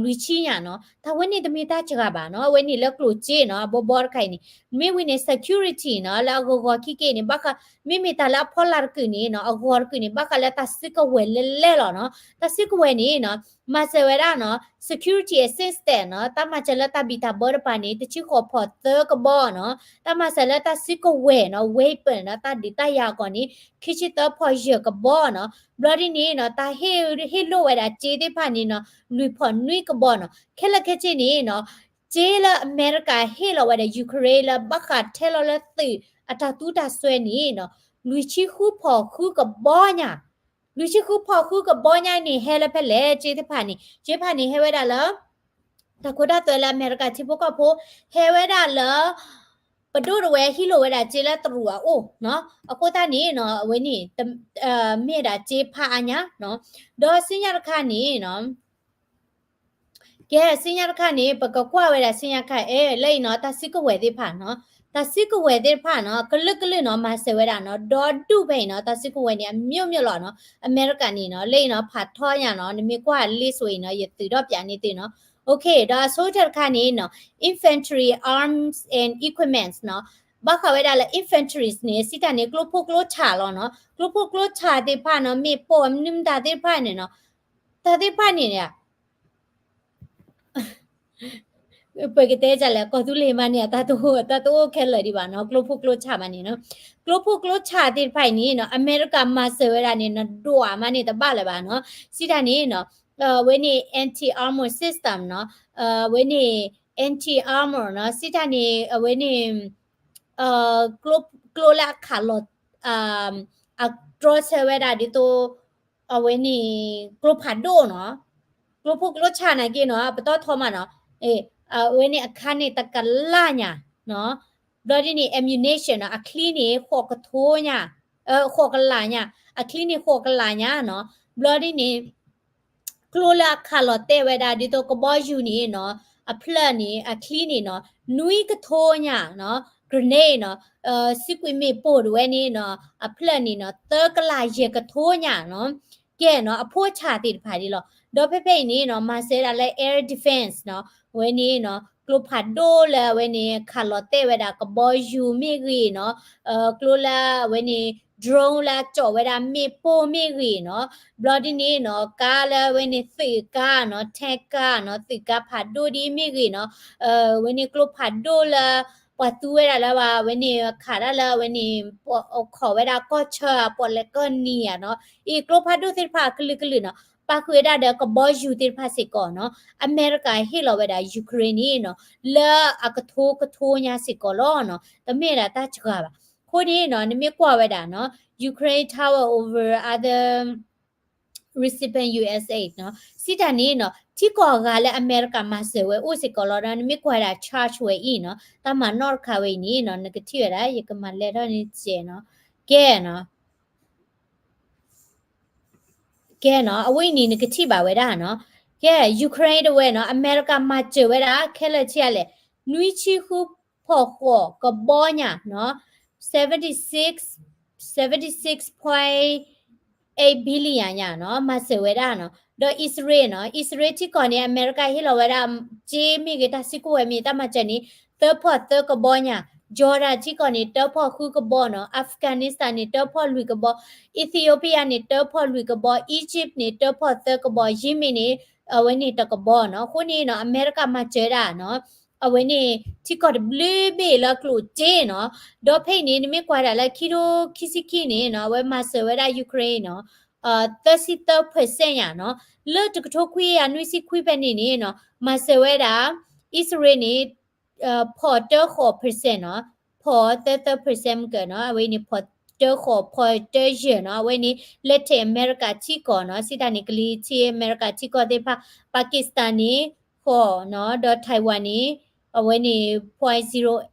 လွံၢ်ဆံညါနီၤ. တၢ်ဝဲန့ၣ်တမ့ၢ်တၢ်စှၤဘၣ်နီၤ, အဝဲန့ၣ်လၢကျိၣ်စ့နီၤ အဘီဘီတခါအံၤန့ၣ် မ့ၢ်ဝံၤန့ၣ် security နီၤ လၢအဂီၤဂီၤခံက့န့ၣ် ဘၣ်ဃး မ့မ့ၢ်တၢ်လၢအဖီလာ်တကုာ်န့ၣ်နီၤ အဂီၤတကုာ်န့ၣ် ဘၣ်ဃးလၢတၢ်စုကဝဲၤလဲၣ်လဲၣ်လီၤနီၤ. တၢ်စုကဝဲၤန့ၣ်နီၤ မၤစၢၤဝဲဒၣ်နီၤ security assistance နီၤ တၢ်မၤစၢၤလၢတၢ်ဘံၣ်တၢ်ဘၢတပၤန့ၣ် တဆံဃိးဖီသၢကဘီနီၤ. တၢ်မၤစၢၤလၢတၢ်စုကဝဲၤနီၤ weapon နီၤ တၢ်ဒုးတၢ်ယၤအဂီၢ်န့ၣ် ခံဆံသၢဖီယဲၢ်ကဘီနီၤ. ဘျီဒ်န့ၣ်နီၤ တၢ်ဟ့ၣ် ဟ့ၣ်လိၣ်ဝဲဒၣ်စ့သ့ၣ်တဖၣ်န့ၣ်နီၤ လွံၢ်ဖီနွံကဘီနီၤ. ခဲလၢာ်ခဲဆ့န့ၣ်နီၤ စ့လၢအမဲရကၤဟ့ၣ်လီၤဝဲဒၣ် Ukraine လၢဘၣ်ဃးထဲလီၤလၢသုးအတၢ်သူတၢ်စွဲန့ၣ်နီၤ လွံၢ်ဆံဃုဖီဃုကဘီညါ လွံၢ်ဆံဃုဖီဃုကဘီညါန့ၣ် ဟဲလၢဖဲလဲၣ် စ့တဖၣ်န့ၣ် စ့တဖၣ်န့ၣ် ဟဲဝဲဒၣ်လၢ တၢ်ခိတၢ်သွဲလၢအမဲရကၤထံဖိကီၢ်ဖိ ဟဲဝဲဒၣ်လၢ ပဒိၣ်တဝဲဟံးလိာ်ဝဲဒၣ်စ့လၢတရူးအအိၣ်နီၤ. အဃိသတးန့ၣ်နီၤ အဝဲန့ၣ် မ့ၢ်ဒၣ်စ့ဖးအါညါနီၤ. ဒီးဆူညါတခါန့ၣ်နီၤ ကဲ ဆူညါတခါန့ၣ် ပကကွၢ်ဝဲဒၣ်ဆူညါတခါ အဲ လၢအံၤနီၤ တၢ်စုကဝဲၤသ့ၣ်တဖၣ်နီၤ, တၢ်စုကဝဲၤသ့ၣ်တဖၣ်နီၤ ကလုာ်ကလုာ်နီၤ မၤစၢၤဝဲဒၣ်နီၤ ဒီဒူၣ်ဖဲအံၤနီၤ တၢ်စုကဝဲၤန့ၣ် အမျိုးမျိုးလီၤနီၤ. အမဲရကၤန့ၣ်နီၤ လၢအံၤနီၤ ဖးထီညါနီၤ နမ့ၢ်ကွၢ် list ဝဲအံၤနီၤ ယသုးထီၣ်ပၠးန့ၢ်သုနီၤ. Okay ဒီးအဆိကတၢၢ်တခါန့ၣ်နီၤ infantry arms and equipments နီၤ ဘၣ်ဃးဝဲဒၣ်လၢ infantries န့ၣ် စံးတၢ်န့ၣ် ကျိဖိကျိဆၣ်လီၤနီၤ, ကျိဖိကျိဆၣ်သ့ၣ်တဖၣ်နီၤ မ့ၢ်ပိာ်မနုၤမတၤသ့ၣ်တဖၣ်န့ၣ်နီၤ, တၢ်သ့ၣ်တဖၣ်န့ၣ် ပကတဲဒ်လဲၣ် ကီၢ်သူလ့ၤမးန့ၣ် တၢ်တအိၣ်ခဲလၢာ်ဒံးဘၣ်နီၤ, ကျိဖိကျိဆၣ်မးန့ၣ်နီၤ, ကျိဖိကျိဆၣ်သ့ၣ်တဖၣ်အံၤန့ၣ်နီၤ အမဲရကၤမၤစၢၤဝဲဒၣ်န့ၣ်နီၤ ဒွးမးန့ၣ်တဘၣ်လၢၤဘၣ်နီၤ, စံးတၢ်န့ၣ်နီၤ အဝဲန့ၣ် anti armor system နီၤ, အဝဲန့ၣ် anti armor နီၤ, စံးတၢ်န့ၣ် အဝဲန့ၣ် ကျိလၢအခးလီၤ အတြီဆၢဝဲဒၣ်ဒ်သိး အဝဲန့ၣ် ကျိဖးဒိၣ်နီၤ, ကျိဖိကျိဆၣ်နာ်က့နီၤ ပတီၢ်ထီမးနီၤ, အဝဲန့ၣ်အခါန့ၣ်တကလးညါနီၤ, ဘျီဒ်န့ၣ် ammunition နီၤ အချံန့ၣ် ဃိးကထိညါ, ဃိးကလးညါ, အချံန့ၣ်ဃိးကလးညါနီၤ, ဘျီဒ်န့ၣ် ကျိလၢအခးလီၤတဲာ်ဝဲဒၣ်ဒ်သိးကဘီယူၤန့ၣ်နီၤ, အဖျၢၣ်န့ၣ် အချံန့ၣ်နီၤ နွံကထိညါနီၤ, grenade နီၤ, စံးကွံာ်မ့ၣ်ပိၢ်တဝဲန့ၣ်နီၤ အဖျၢၣ်န့ၣ်နီၤ သၢကလးယဲၢ်ကထိညါနီၤ, ကဲနီၤ အဖိဆၣ်သ့ၣ်တဖၣ်ဒ်လီၤ. ဒီးဖဲဖဲအံၤန့ၣ်နီၤ မၤစၢၤဒၣ်လၢ air defense နီၤ, အဝဲန့ၣ်နီၤ ကျိဖးဒိၣ်လၢအဝဲန့ၣ် ခးလီၤတဲာ်ဝဲဒၣ်ကဘီယူၤမ့ၢ်ဂ့ၤနီၤ, ကျိလၢအဝဲန့ၣ် drone လၢအကၠီာ်ဝဲဒၣ်မ့ၣ်ပိၢ်မ့ၢ်ဂ့ၤနီၤ, ဘျီဒ်န့ၣ်နီၤ ကါလၢအဝဲန့ၣ်သုးကါနီၤ tank ကါနီၤ သုးကါဖးဒိၣ်ဒ်မ့ၢ်ဂ့ၤနီၤ, အဝဲန့ၣ်ကျိဖးဒိၣ်လၢ ပှၤသူဝဲဒၣ်လၢဘၣ် အဝဲန့ၣ်ခးဒၣ်လၢအဝဲန့ၣ် ခိးဝဲဒၣ်ကီၢ်ဆၢ ပီၣ်လဲၣ်ကီၢ်နံၤဧါနီၤ, အံၤကျိဖးဒိၣ်သ့ၣ်တဖၣ်အကလုာ်ကလုာ်နီၤ ပာ်ဃုာ်ဝဲဒၣ်ဒီးကဘီယူၤသ့ၣ်တဖၣ်စ့ၢ်ကီးနီၤ, အမဲရကၤဟ့ၣ်လီၤဝဲဒၣ် Ukraine န့ၣ်နီၤ လၢအကထိကထိညါစ့ၢ်ကီးလီၤနီၤ, တမ့ၢ်ဒၣ်တၢ်စှၤဘၣ်. အဃိန့ၣ်နီၤ နမ့ၢ်ကွၢ်ဝဲဒၣ်နီၤ Ukraine tower over other recipient U S aid နီၤ, စံးတၢ်န့ၣ်နီၤ ထံကီၢ်အဂၤလၢအမဲရကၤမၤစၢၤဝဲအိၣ်စ့ၢ်ကီးလီၤဒီး နမ့ၢ်ကွၢ်ဝဲဒၣ် charge ဝဲအံၤနီၤ တၢ်မၤနီၣ်တခါဝဲအံၤန့ၣ်နီၤ နကထံၣ်ဝဲဒၣ် ယကမၤလဲၢ်ထီၣ်န့ၣ်စဲးနီၤ, ကဲနီၤ ကဲနီၤ အဝဲအံၤန့ၣ် နကထံၣ်ဘၣ်ဝဲဒၣ်နီၤ, ကဲ Ukraine တဝဲနီၤ အမဲရကၤမၤစၢၤဝဲဒၣ် ခဲလၢာ်ဆံးအါလဲၣ် နွံဆံဃုဖီၣ်ဃိးကဘီညါနီၤ, seventy six, seventy six point eight billion ညါနီၤ မၤစၢၤဝဲဒၣ်နီၤ, ဒီးအံၣ်စရ့လးနီၤ အံၣ်စရ့လးထံကီၢ်န့ၣ် အမဲရကၤဟ့ၣ်လီၤဝဲဒၣ် စ့မ့ၢ်ဂ့ၤ တၢ်စုကဝဲၤမ့ၢ် တၢ်မၤစၢၤန့ၣ် သၢဖီၣ်သၢကဘီညါ, Jordan ထံကီၢ်န့ၣ် တၢဖီၣ်ဃုကဘီနီၤ, Afghanistan န့ၣ် တၢဖီၣ်လွံၢ်ကဘီ, Ethiopia န့ၣ် တၢဖီၣ်လွံၢ်ကဘီ, Egypt န့ၣ် တၢဖီၣ်သၢကဘီ, Yemen န့ၣ် အဝဲန့ၣ်တကဘီနီၤ, အဃိန့ၣ်နီၤ အမဲရကၤမၤစၢၤဒၣ်နီၤ အဝဲန့ၣ် ထံကီၢ်တဘျုးဘ့ၣ်လၢကျိၣ်စ့နီၤ, ဒီးဖဲအံၤန့ၣ် နမ့ၢ်ကွၢ်ဒၣ်လၢခံထိခံဆံခံန့ၣ်နီၤ အဝဲမၤစၢၤဝဲဒၣ် Ukraine နီၤ, သၢဆံသၢ percent ညါနီၤ, လၢတကထိခွံကယၤနွံဆံခွံဖဲန့ၣ်န့ၣ်နီၤ မၤစၢၤဝဲဒၣ် အံၣ်စရ့လးန့ၣ် ဖီၣ်တၢဃိး percent နီၤ, ဖီၣ်သၢသၢ percent မ့ၢ်ကနီၤ, အဝဲန့ၣ် ဖီၣ်တၢဃိး ဖီၣ်တၢယဲၢ်နီၤ, အဝဲန့ၣ် Latin America ထံကီၢ်နီၤ, စံးတၢ်န့ၣ် ကလံၤထံးအမဲရကၤထံကီၢ်သ့ၣ်တဖၣ်, Pakistan န့ၣ် ဃိးနီၤ, ဒီး Taiwan န့ၣ် အဝဲန့ၣ် point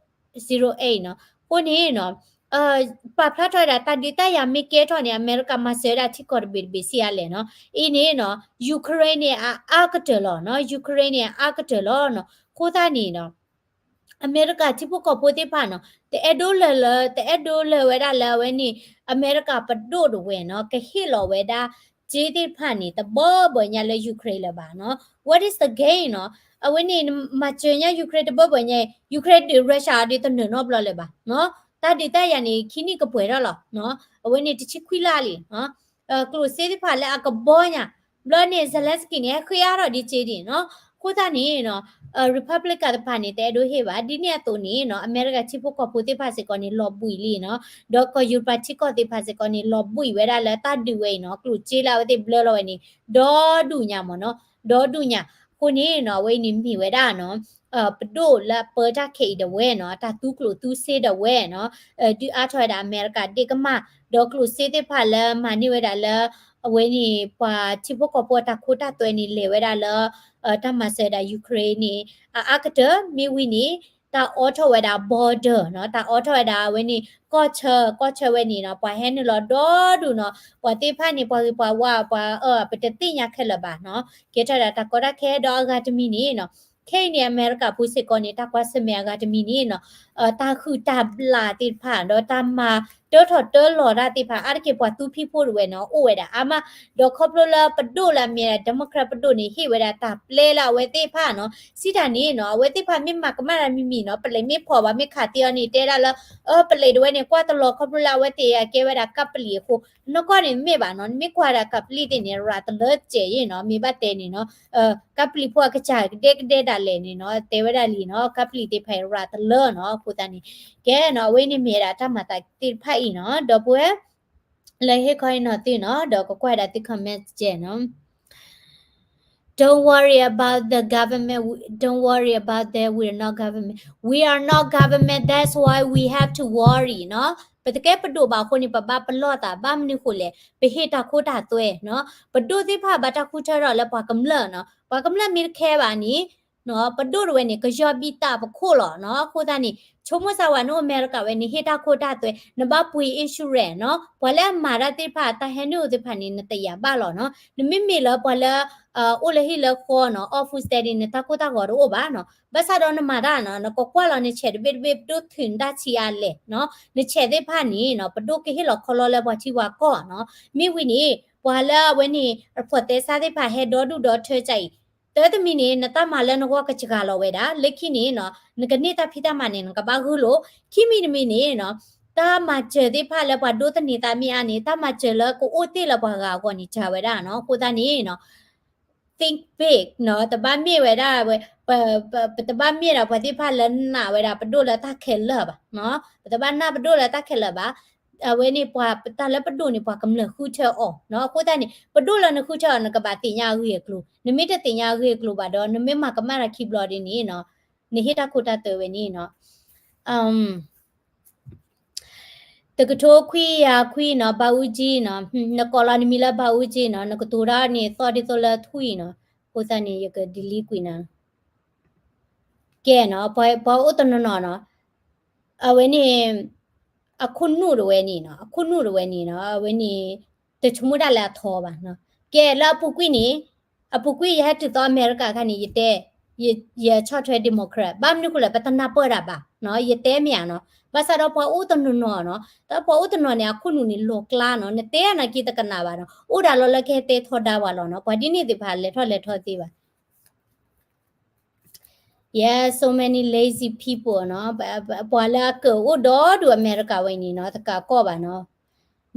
zero eight နီၤ, အဃိန့ၣ်နီၤ ပာ်ဖျါထီၣ်ဝဲဒၣ် တၢ်ဒုးတၢ်ယၤမ့ၢ်ကဲထီၣ်န့ၣ် အမဲရကၤမၤစၢၤဝဲဒၣ်ထံကီၢ်တဘ့ၣ်တဘ့ၣ်ဆံးအါလဲၣ်နီၤ, အံၤန့ၣ်နီၤ Ukraine န့ၣ် အအါကတၢၢ်လီၤနီၤ, Ukraine န့ၣ် အအါကတၢၢ်လီၤနီၤ, အဃိသတးန့ၣ်နီၤ အမဲရကၤထံဖိကီၢ်ဖိသ့ၣ်တဖၣ်နီၤ တအဲၣ်ဒိးလၢၤလၢ တအဲၣ်ဒိးလၢၤဝဲဒၣ်လၢအဝဲန့ၣ် အမဲရကၤပဒိၣ်တဝဲၢ်နီၤ ကဟ့ၣ်လီၤဝဲဒၣ် စ့သ့ၣ်တဖၣ်န့ၣ် တဘၢဘၢညါလၢ Ukraine လၢၤဘၣ်နီၤ, what is the gain နီၤ, အဝဲန့ၣ် မၤစၢၤညါ Ukraine တဘၢဘၢညါ Ukraine ဒုး Russia ဒုးတနၢၤနီတဘျီလၢၤဘၣ်နီၤ, တၢ်ဒုးတၢ်ယၤန့ၣ် ခံနံၣ်ကပှဲၤထီၣ်လီၤနီၤ, အဝဲန့ၣ်တဆံခွံလါလံနီၤ ကျိၣ်စ့သ့ၣ်တဖၣ်လၢအကဘီညါ, ဘျီန့ၣ် Zelensky န့ၣ် ဟဲဃ့အါထီၣ်ဒ်စ့ဒံးနီၤ, အဃိသတးန့ၣ်နီၤ Republican တဖၣ်န့ၣ် တအဲၣ်ဒိးဟ့ၣ်ဘၣ်, ဒ်န့ၣ်အသိးန့ၣ်နီၤ အမဲရကၤထံဖိကီၢ်ဖိသ့ၣ်တဖၣ်စ့ၢ်ကီးန့ၣ် လီၤဘှံးလံနီၤ, ဒီးကီၢ်ယူရပၤထံကီၢ်သ့ၣ်တဖၣ်စ့ၢ်ကီးန့ၣ် လီၤဘှံးဝဲဒၣ်လၢတၢ်ဒုးဝဲအံၤနီၤ, ကျိၣ်စ့လၢအဝဲသ့ၣ်ဘျၢလီၤဝဲန့ၣ် ဒီဒူၣ်ညါမ့ၢ်နီၤ, ဒီဒူၣ်ညါ, အဃိန့ၣ်နီၤ အဝဲအံၤန့ၣ်မ့ၢ်ဝဲဒၣ်နီၤ ပဒိၣ်လၢအပၢတၢ်ခဲအံၤဒၣ်ဝဲနီၤ, တၢ်သူကျိၣ်သူစ့ဒၣ်ဝဲနီၤ, ဒုးအါထီၣ်ဝဲဒၣ်အမဲရကၤဒ့ၣ်ကမၢ်, ဒီးကျိၣ်စ့သ့ၣ်တဖၣ်လၢမၤန့ၢ်ဝဲဒၣ်လၢ အဝဲန့ၣ် ပှၤထံဖိကီၢ်ဖိအတၢ်ခိတၢ်သွဲန့ၣ် လဲၤဝဲဒၣ်လၢ တၢ်မၤစၢၤဝဲဒၣ် Ukraine န့ၣ် အအါကတၢၢ် မ့ၢ်ဝံၤန့ၣ် တၢ်အိးထီၣ်ဝဲဒၣ် border နီၤ, တၢ်အိးထီၣ်ဝဲဒၣ်အဝဲန့ၣ် ကီၢ်ဆၢ ကီၢ်ဆၢဝဲန့ၣ်နီၤ, ပှၤဟဲနုာ်လီၤဒီဒူၣ်နီၤ, ပှၤသ့ၣ်တဖၣ်န့ၣ် ပှၤဂ့ၤပှၤဝါ ပှၤအၢ ပတသ့ၣ်ညါခဲလၢာ်ဘၣ်နီၤ, ကဲထီၣ်ဒၣ်တၢ်ကီတၢ်ခဲဒီးအဂၤတမံၤန့ၣ်နီၤ, ခဲအံၤန့ၣ် အမဲရကၤဖိစ့ၢ်ကီးန့ၣ် တၢ်ကွၢ်ဆၢၣ်မဲာ်အဂၤတမံၤန့ၣ်နီၤ, တၢ်ဟုၣ်တၢ်ဘျၣ်သ့ၣ်တဖၣ် ဒီးတၢ်မၤ တၢထီၣ်တၢလီၤတၢ်သ့ၣ်တဖၣ် အါတက့ၢ်ပှၤသူဖံးဖိတဝဲနီၤ အိၣ်ဝဲဒၣ်အါမး, ဒီးခီဖျိလၢပဒိၣ်လၢအမ့ၢ်ဒၣ် Democrat ပဒိၣ်န့ၣ် ဟ့ၣ်ဝဲဒၣ်တၢ်ပျဲလၢအဝဲသ့ၣ်တဖၣ်နီၤ, စံးတၢ်န့ၣ်နီၤ အဝဲသ့ၣ်တဖၣ်မ့ၢ်မၤကမၣ်တၢ်မံၤမံၤနီၤ ပလံးမ့ၢ်ဖီၣ်ဘၣ်မ့ၢ်ခးသ့အီၤန့ၣ် တဲဒၣ်လၢ အၢ ပလံးတဝဲန့ၣ် ကွၢ်တလီၤခီဖျိလၢအဝဲသ့ၣ်အကဲဝဲဒၣ်ကပလံးအဃိ, နီၢ်ကီၢ်န့ၣ်မ့ၢ်ဘၣ်နီၤ နမ့ၢ်ကွၢ်ဒၣ်ကပလံးသ့ၣ်န့ၣ် ရၤတလၢစဲးယ့ၣ်နီၤ မ့ၢ်ဘၣ်တဲန့ၣ်နီၤ ကပလံးဖိအကစၢ်ကဒဲကဒဲဒၣ်လဲာ်န့ၣ်နီၤ တဲဝဲဒၣ်လံနီၤ ကပလံးသ့ၣ်တဖၣ်အံၤရၤတလၢနီၤ အဃိသတးန့ၣ် ကဲနီၤ အဝဲန့ၣ်မ့ၢ်ဒၣ်တၢ်မၤသးသ့ၣ်တဖၣ်အံၤနီၤ ဒီပုၢ်ဝဲၢ် လၢဟ့ၣ်ခီဟ့ၣ်နီၤသုနီၤ ဒီးကကွၢ်ဒၣ်သု comment ကဲနီၤ Don't worry about the government. We, don't worry about that. We're not government. We are not government. That's why we have to worry နီၤ. ပတကဲပဒိၣ်ဘၣ်အဃိန့ၣ် ပဘၣ်ပလီၢ်သး ဘၣ်မနုၤဃိလဲၣ် ပဟ့ၣ်တၢ်ခိတၢ်သွဲနီၤ. ပဒိၣ်သ့ၣ်တဖၣ်ဘၣ်တၢ်ဃုထၢထီၣ်လၢပှၤကမျၢၢ်နီၤ. ပှၤကမျၢၢ်မ့ၢ်တခဲဘၣ်န့ၣ် ပဒိၣ်တဝဲန့ၣ် ကယီဘံတၢ်ပခိၣ်လီၤနီၤ. အဃိသတးန့ၣ် ဆိကမိၣ်စၢ်ဝဲ နအိၣ်အမဲရကၤဝဲန့ၣ် ဟ့ၣ်တၢ်ခိတၢ်သွဲ နဘၣ်ပှ့ၤ insurance နီၤ. ပှၤလၢအမၤတၢ်သ့ၣ်တဖၣ် တၢ်ဟဲနုာ်အိၣ်သ့ၣ်တဖၣ်န့ၣ် နတယာ်ဘၣ်လီၤနီၤ. နမ့မ့ၢ်လၢပှၤလၢ အိၣ်လၢဟံၣ်လၢဃီနီၤ off food stamp န့ၣ် နတၢ်ကိၢ်တၢ်ဂီၤတအိၣ်ဘၣ်နီၤ. ဘၣ်ဆၣ်ဒီးနမၤတၢ်နီၤ နကကွၢ်လီၤနဆဲးတဘ့ၣ်တဘ့ၣ် ပဒိၣ်ထုးနတၢ်ဆံးအါလဲၣ်နီၤ. နဆဲးသ့ၣ်တဖၣ်န့ၣ်နီၤ ပဒိၣ်ကဟ့ၣ်လီၤခီလီလၢပှၤထံပှၤကီၢ်နီၤ. မ့ၢ်ဝံၤန့ၣ် ပှၤလၢအဝဲန့ၣ် အဖိးသဲစးသ့ၣ်တဖၣ်ဟဲဒီဒူၣ်ဒီထၢကၢ်အံၤ တၢတမံၤန့ၣ် နတၢ်မၤလၢနဂီၢ်ကစှၤလီၤဝဲဒၣ် လၢခံန့ၣ်နီၤ နကန့ၢ်တၢ်ဖံးတၢ်မၤန့ၣ် နကဘၣ်ဂုာ်လိာ်. ခံမံၤတမံၤန့ၣ်နီၤ တၢ်မၤစၢၤသ့ၣ်တဖၣ်လၢပှၤဒိးသန့ၤသးမ့ၢ်အါန့ၣ် တၢ်မၤစၢၤလၢကအိၣ်တ့ၢ်လၢပှၤဂၤအဂီၢ်န့ၣ် စှၤဝဲဒၣ်နီၤ. အဃိသတးန့ၣ်နီၤ think big နီၤ တဘၣ်မ့ၢ်ဝဲဒၣ်ဝဲ ပ ပ ပတဘၣ်မ့ၢ်ဒၣ်ပှၤသ့ၣ်တဖၣ်လၢနာ်ဝဲဒၣ်ပဒိၣ်လၢတၢ်ခဲလၢာ်ဘၣ်နီၤ. ပတဘၣ်နာ်ပဒိၣ်လၢတၢ်ခဲလၢာ်ဘၣ်. အဝဲန့ၣ်ပှၤ တၢ်လၢပဒိၣ်န့ၣ် ပှၤကမျၢၢ်ဃုထၢအီၤနီၤ. အဃိသတးန့ၣ် ပဒိၣ်လၢနဃုထၢအီၤ နကဘၣ်သ့ၣ်ညါအဂ့ၢ်အကျိၤ. နမ့ၢ်တသ့ၣ်ညါအဂ့ၢ်အကျိၤဘၣ်ဒီး နမ့ၢ်မၤကမၣ်တၢ်ခံဘျီဒ်န့ၣ်နီၤ နဟ့ၣ်တၢ်ခိတၢ်သွဲဝဲန့ၣ်နီၤ တကထိခွံကယၤခွံနီၤ ဘၣ်အူကၠံနီၤ နကိးလီၤနမံၤလၢဘၣ်အူကၠံနီၤ နကတိၤတၢ်န့ၣ်သီၣ်ဒ်သိးလၢထွံၣ်နီၤ အဃိသတးန့ၣ် ယက delete ကွံာ်နၤ ကဲနီၤ ပှၤအိၣ်တနီၤနီၤနီၤ အဝဲန့ၣ် အခိၣ်နူာ်တဝဲန့ၣ်နီၤ အခိၣ်နူာ်တဝဲန့ၣ်နီၤ အဝဲန့ၣ် တဆိကမိၣ်ဒၣ်လၢအထီဘၣ်နီၤ ကဲလၢအပူၤကွံာ်န့ၣ် အပူၤကွံာ်ယဟဲတုၤသီအမဲရကၤအခါန့ၣ် ယတဲ ယ ယဆီၣ်ထွဲ Democrat ဘၣ်မနုၤဃိလဲၣ် ပတနၢ်ပၢၢ်တၢ်ဘၣ်နီၤ ယတဲမ့ၢ်ဧါနီၤ ဘၣ်ဆၣ်ဒီးပှၤအိၣ်တနီၤနီၤနီၤ တၢ်ပှၤအိၣ်တနီၤန့ၣ် အခိၣ်နူာ်န့ၣ်လီၤကျါနီၤ နတဲနာ်က့တကနၣ်ဘၣ်နီၤ အိၣ်ဒၣ်လီၤလၢကဟဲတဲထီဒါပှၤလီၤနီၤ ပှၤဒ်န့ၣ်သ့ၣ်တဖၣ်လဲၤထီၣ်လဲၤထီသ့ဘၣ် Yes, so many lazy people နီၤ ပှၤလၢအကၢၣ်အိၣ်ဒီဒူၣ်အမဲရကၤဝဲန့ၣ်နီၤ တကးကီၢ်ဘၣ်နီၤ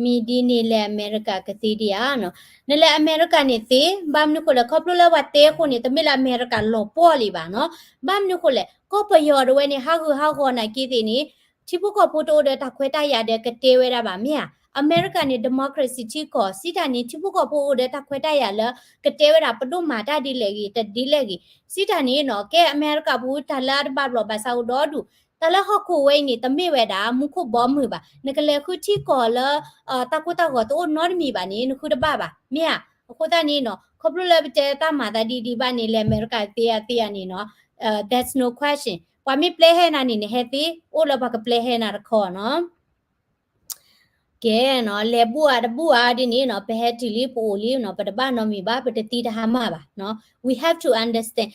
မ့ၢ်ဒ်န့ၣ်လဲၤအမဲရကၤကသ့ဒံးဧါနီၤ နလဲၤအမဲရကၤန့ၣ်သ့ ဘၣ်မနုၤဃိလဲၣ် ခီဖျိလၢပှၤတဲအဃိန့ၣ် တမ့ၢ်လၢအမဲရကၤလီၤပှီၢ်လံဘၣ်နီၤ ဘၣ်မနုၤဃိလဲၣ် ကီၢ်ပယီၤတဝဲန့ၣ် ဟးဂူာ်ဟးဂီၤနာ်က့သ့ၣ်န့ၣ် ထံဖိကီၢ်ဖိတအိၣ်ဒီးတၢ်ခွဲးတၢ်ယာ်ဒီးကတဲဝဲဒၣ်ဘၣ်မ့ၢ်ဧါ အမဲရကၤန့ၣ် democracy ထံကီၢ် စံးတၢ်န့ၣ် ထံဖိကီၢ်ဖိအိၣ်ဒီးတၢ်ခွဲးတၢ်ယာ်လၢ ကတဲဝဲဒၣ်ပဒိၣ်မၤတၢ်ဒ်လဲၣ်ဂ့ၤ တဒ်လဲၣ်ဂ့ၤ စံးတၢ်န့ၣ်နီၤ ကဲအမဲရကၤပူၤတၢ်လၢအတဘၣ်ဘျီးဘၣ်ဆၣ်အိၣ်ဒီဒူၣ် တၢ်လၢဟီၣ်ခိၣ်ဝဲအံၤန့ၣ် တမ့ၢ်ဝဲဒၣ် မူခိၣ်ဘီမုၢ်ဘၣ် နကလဲၤဃုထံကီၢ်လၢ တၢ်ကိၢ်တၢ်ဂီၤတအိၣ်နီတမံၤဘၣ်န့ၣ် နဃုတဘၣ်ဘၣ် မ့ၢ်ဧါ အဃိသတးန့ၣ်နီၤ ခီဖျိလၢပတဲတၢ်မၤသးဒ်ဒံးဘၣ်န့ၣ် လဲၤအမဲရကၤသ့ဧါသ့ဧါန့ၣ်နီၤ there's no question ပှၤမ့ၢ်ပျဲဟဲနၤန့ၣ် နဟဲသ့ အိၣ်လၢပှၤကပျဲဟဲနၤတခီနီၤ ကဲနီၤ လဲၤဘူၣ်အါတဘူၣ်အါဒ်န့ၣ်နီၤ ပဟဲတုၤလံပအိၣ်လံနီၤ ပတဘၣ်နီတမံၤဘၣ် ပတသံတဟါမၢ်ဘၣ်နီၤ we have to understand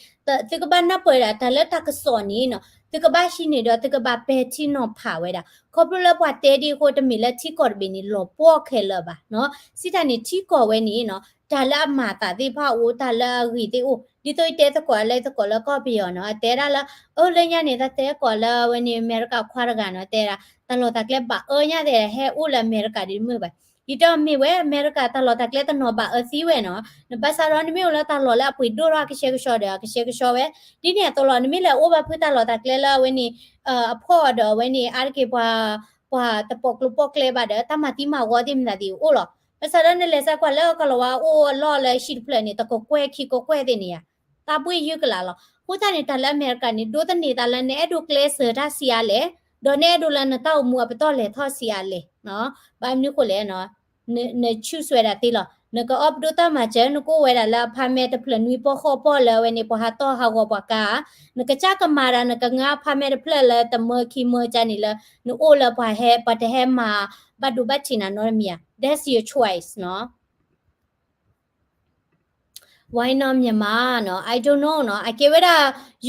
သုကဘၣ်နၢ်ပၢၢ်ဒၣ် တၢ်လၢတၢ်ကစီၣ်န့ၣ်နီၤ သုကဘၣ်ဟံးန့ၢ်ဒီး သုကဘၣ်ပဲာ်ထံနီၤဖးဝဲဒၣ် ခီဖျိလၢပှၤတဲဒ်အဃိ တမ့ၢ်လၢထံကီၢ်တဘ့ၣ်န့ၣ် လီၤပှီၢ်ခဲလၢာ်ဘၣ်နီၤ စံးတၢ်န့ၣ် ထံကီၢ်ဝဲန့ၣ်နီၤ တၢ်လၢအမၤသးသ့ၣ်တဖၣ်အိၣ် တၢ်လၢအဂ့ၤသ့ၣ်အိၣ် ဒ်သိးယတဲသကိးလၢယသကိးလၢကီၢ်ပယီၤနီၤ အတဲဒၣ်လၢ အၢ လၢညါန့ၣ် တၢ်တဲသကိးလၢအဝဲန့ၣ် အမဲရကၤခွါတဂၤနီၤ တဲဒၣ် တၢ်လီၢ်တၢ်ကျဲဘၣ်အၢညါသ့ ဟဲအိၣ်လၢအမဲရကၤဒ်တမုာ်ဘၣ် ယတဲမ့ၢ်ဝဲ အမဲရကၤတၢ်လီၢ်တၢ်ကျဲတနီၤဘၣ်အၢသံဝဲနီၤ နဘၣ်ဆၣ်ဒီးနမ့ၢ်အိၣ်လၢတၢ်လီၢ်လၢအပှ့ၤဒိၣ်ထီၣ်အကဆှဲကဆှီဒီး အကဆှဲကဆှီဝဲ ဒ်န့ၣ်အသိးလီၤ နမ့ၢ်လဲၤအိၣ်ဘၣ်ဖုတၢ်လီၢ်တၢ်ကျဲလၢအဝဲန့ၣ် အဖှီၣ်ဒီးအဝဲန့ၣ် အါတက့ၢ်ပှၤ ပှၤတပိာ်ကျိၤပိာ်ကျဲဘၣ်ဒီး တၢ်မၤသံမၤဝီသ့ၣ်မတၤသ့ၣ်အိၣ်လီၤ ဘၣ်ဆၣ်ဒီးနလဲၤစဲးကွၢ်လၢ ကီၤလၤဝါအိၣ်အလီၢ်လၢဟံၣ်တဖျၢၣ်န့ၣ် တကကွဲၢ်ခံကကွဲၢ်သ့ၣ်န့ၣ်ဧါ တၢ်ဘှ့ၣ်ယုၢ်ကလာ်လီၤ အဃိသတးန့ၣ် တၢ်လၢအမဲရကၤန့ၣ် ဒိးသန့ၤသးလၢနအဲၣ်ဒိးကျဲးစၢးတၢ်ဆံးအါလဲၣ် ဒီးနအဲၣ်ဒိးလၢနတၢ်အိၣ်မူအပတီၢ်လဲၤထီၣ်ဆံးအါလဲၣ် ဘၣ်မနုၤဃိလဲၣ် န choose ဝဲဒၣ်သ့လီၤ နကအီၣ်ပဒိၣ်တၢ်မၤစၢၤ နကအိၣ်ဝဲဒၣ်လၢ apartment တဖျၢၣ်နွံပီၢ်ဃိးပီၢ်လၢအဝဲန့ၣ် ပှၤဟးတီၢ်ဟးဂီၤပှၤကါ နကစၢ်ကမၤဒီး နကငါ apartment တဖျၢၣ်လၢတမၢခံမၢကါန့ၣ်လၢ နအိၣ်လၢပှၤဟဲ ပှၤတဟဲမၤ ဘၣ်ဒိဘၣ်ထံးနၤနီတမံၤဧါ that's your choice နီၤ Why not Myanmar နီၤ I don't know နီၤ အကဲဝဲဒၣ်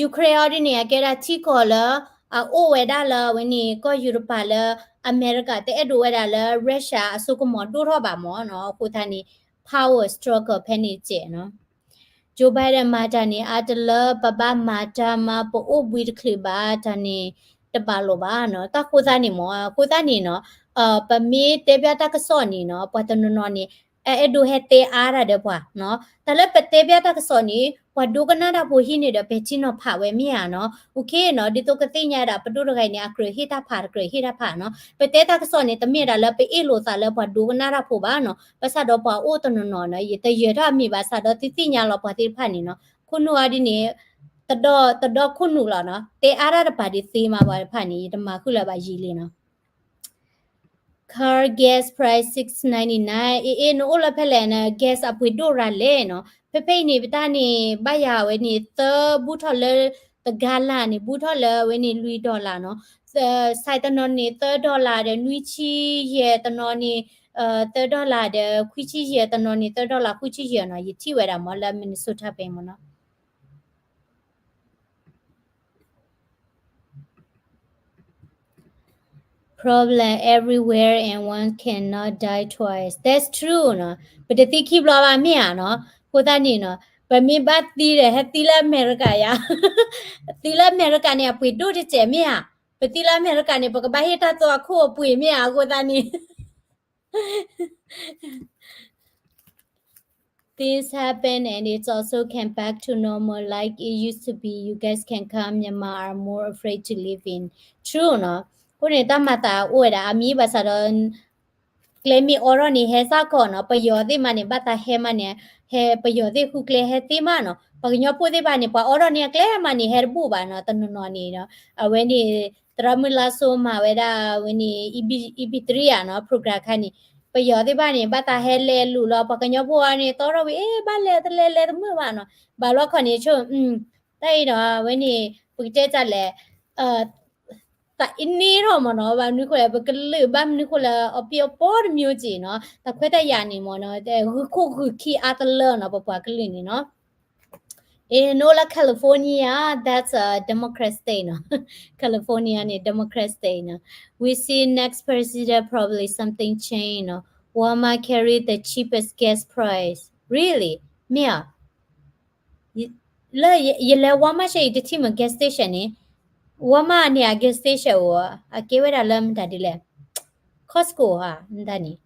Ukraine အီၤဒ်န့ၣ် အကဲဒၣ်ထံကီၢ်လၢ အအိၣ်ဝဲဒၣ်လၢအဝဲန့ၣ် ကီၢ်ယူရပၤလၢ အမဲရကၤတအဲၣ်ဒိးဝဲဒၣ်လၢ Russia အစိကမီၤဒိၣ်ထီၣ်ဘၣ်မၢ်နီၤ. အဃိသတးန့ၣ် power struggle ဖဲန့ၣ်စဲးနီၤ. Joe Biden မၤတၢ်န့ၣ် အါတလၢပဘၣ်မၤတၢ်မး ပအိၣ်ဘှံးတချုးဘၣ်တၢ်န့ၣ် တဘၣ်လိာ်ဘၣ်နီၤ. တၢ်ဃိသတးန့ၣ်မၢ် အဃိသတးန့ၣ်နီၤ ပမ့ၢ်တဲပျးတၢ်ကစီၣ်န့ၣ်နီၤ ပှၤတနီၤနီၤန့ၣ် အအဲၣ်ဒိးဟဲတဲအါတၢ်ဒီးပှၤနီၤ. တၢ်လၢပတဲပျးတၢ်ကစီၣ်န့ၣ် ပှၤဒိကနၣ်တၢ်ဖိဟံးန့ၢ်ဒီး ပဲာ်ထံနီၤဖးဝဲမ့ၢ်ဧါနီၤ. OK နီၤ ဒ်သိးကသ့ၣ်ညါဒၣ် ပဒိၣ်တဂၤအံၤန့ၣ် အကြၢးဟ့ၣ်တၢ်ဖး တကြၢးဟ့ၣ်တၢ်ဖးနီၤ. ပတဲတၢ်ကစီၣ်န့ၣ် တမ့ၢ်ဒၣ်လၢပအ့ၣ်လိာ်သးလၢပှၤဒိကနၣ်တၢ်ဖိဘၣ်နီၤ. ဘၣ်ဆၣ်ဒီးပှၤအိၣ်တနီၤနီၤနီၤ ယတယၢၤထီၣ်အမံၤဘၣ်ဆၣ်ဒီး သုသ့ၣ်ညါလီၤပှၤသ့ၣ်တဖၣ်န့ၣ်နီၤ. ခိၣ်နူာ်အီၤဒ်န့ၣ် တဒီ တဒီခိၣ်နူာ်လီၤနီၤ. တဲအါတၢ်တပၤဒ်သ့မးပှၤတဖၣ်န့ၣ် ယတမၤဃုာ်လၢၤဘၣ်ယံာ်လံနီၤ. Car gas price six ninety nine အ့ၣ်အ့ၣ် နအိၣ်လၢဖဲလဲၣ်န့ၣ် gas အပှ့ၤဒိၣ်ရၤလဲၣ်နီၤ. ဖဲဖဲအံၤန့ၣ် ပတၢ်န့ၣ် ဘၣ်ယၤဝဲန့ၣ် သၢ ဘူးထီၣ်လၢ တဂၤလၢ်န့ၣ် ဘူးထီၣ်လၢအဝဲန့ၣ် လွံၢ် dollar နီၤ. စဲးတနီၤန့ၣ် သၢ dollar ဒီး နွံဆံယဲၢ် တနီၤန့ၣ် သၢ dollar ဒီး ခွံဆံယဲၢ် တနီၤန့ၣ် သၢ dollar ခွံဆံယဲၢ်နီၤ. ယထံၣ်ဝဲဒၣ်မၢ်လၢ Minnesota ဖဲမၢ်နီၤ. Problem everywhere and one cannot die twice. That's true နီၤ. ပတသံခံဘျီဘၣ်မ့ၢ်ဧါနီၤ. အဃိသတးန့ၣ်နီၤ ပမ့ၢ်ဘၣ်သံဒီး ဟဲသံလၢအမဲရကၤယါ သံလၢအမဲရကၤန့ၣ် အပှ့ၤဒိၣ်တစဲးမ့ၢ်ဧါ. ပသံလၢအမဲရကၤန့ၣ် ပကဘၣ်ဟ့ၣ်တၢ်သီအခိၣ်အပှ့ၤမ့ၢ်ဧါ. အဃိသတးန့ၣ် Things happen and it's also came back to normal like it used to be. You guys can come. Myanmar are more afraid to live in. True နီၤ. အဃိန့ၣ် တၢ်မၤသးအိၣ်ဝဲဒၣ် အမံၤဘၣ်ဆၣ်ဒီး ကျဲမ့ၢ်အိးထီၣ်န့ၣ် ဟဲစ့ၢ်ကီးနီၤ. ပယီၤသ့ၣ်မးန့ၣ် ဘၣ်သးဟဲမးန့ၣ် ဟဲ ပယီၤသ့ၣ်ဃုကျဲဟဲသ့မးနီၤ. ပှၤကညီဖိသ့ၣ်တဖၣ်န့ၣ် ပှၤအိးထီၣ်န့ၢ်အကျဲမးန့ၣ် ဟဲတဘူၣ်ဘၣ်နီၤ. တနီၤနီၤန့ၣ် အဝဲန့ၣ် သရၣ်မုၣ်လါစိမၤဝဲဒၣ်ဝဲန့ၣ် အံၤဘံတရံယါနီၤ program ခါန့ၣ် ပယီၤသ့ၣ်တဖၣ်န့ၣ် ဘၣ်သးဟဲလဲၤလူၤလီၤ ပှၤကညီဖိအံၤန့ၣ် သီထီၣ်ဝံၤ အ့ ဘၣ်လဲၤတလဲၤ လဲၤတမုာ်ဘၣ်နီၤ. ဘၣ်လီၤခီန့ၣ်ဆိ တၢ်အံၤဒီး အဝဲန့ၣ် ပကတဲတၢ်လဲၣ် သးအ့န့ထီၣ်မးနီၤ. ဘၣ်မနုၤဃိလဲၣ် ပကလုာ်ဘၣ်မနုၤဃိလဲၣ် အီၣ်ပံအီပီတမံၤက့နီၤ တၢ်ခွဲးတၢ်ယာ်န့ၣ်မးနီၤ ဂုာ်ခိၣ်ဂုာ်ခံအါတလၢနီၤ ပပှၤကလုာ်န့ၣ်နီၤ. အ့ နအိၣ်လၢ California, that's a Democrat state နီၤ California န့ၣ် Democrat state နီၤ. We see next president probably something change နီၤ. Walmart carry the cheapest gas price. Really? မ့ၢ်ဧါ. လၢယလဲၤ Walmart ရှဲအံၤ တထံၣ်မ့ၢ် gas station န့ၣ် Walmart န့ၣ် အ gas station အိၣ် အကဲဝဲဒၣ်လၢမတၤဒ်လဲၣ် Costco ဧါ မတၤန့ၣ်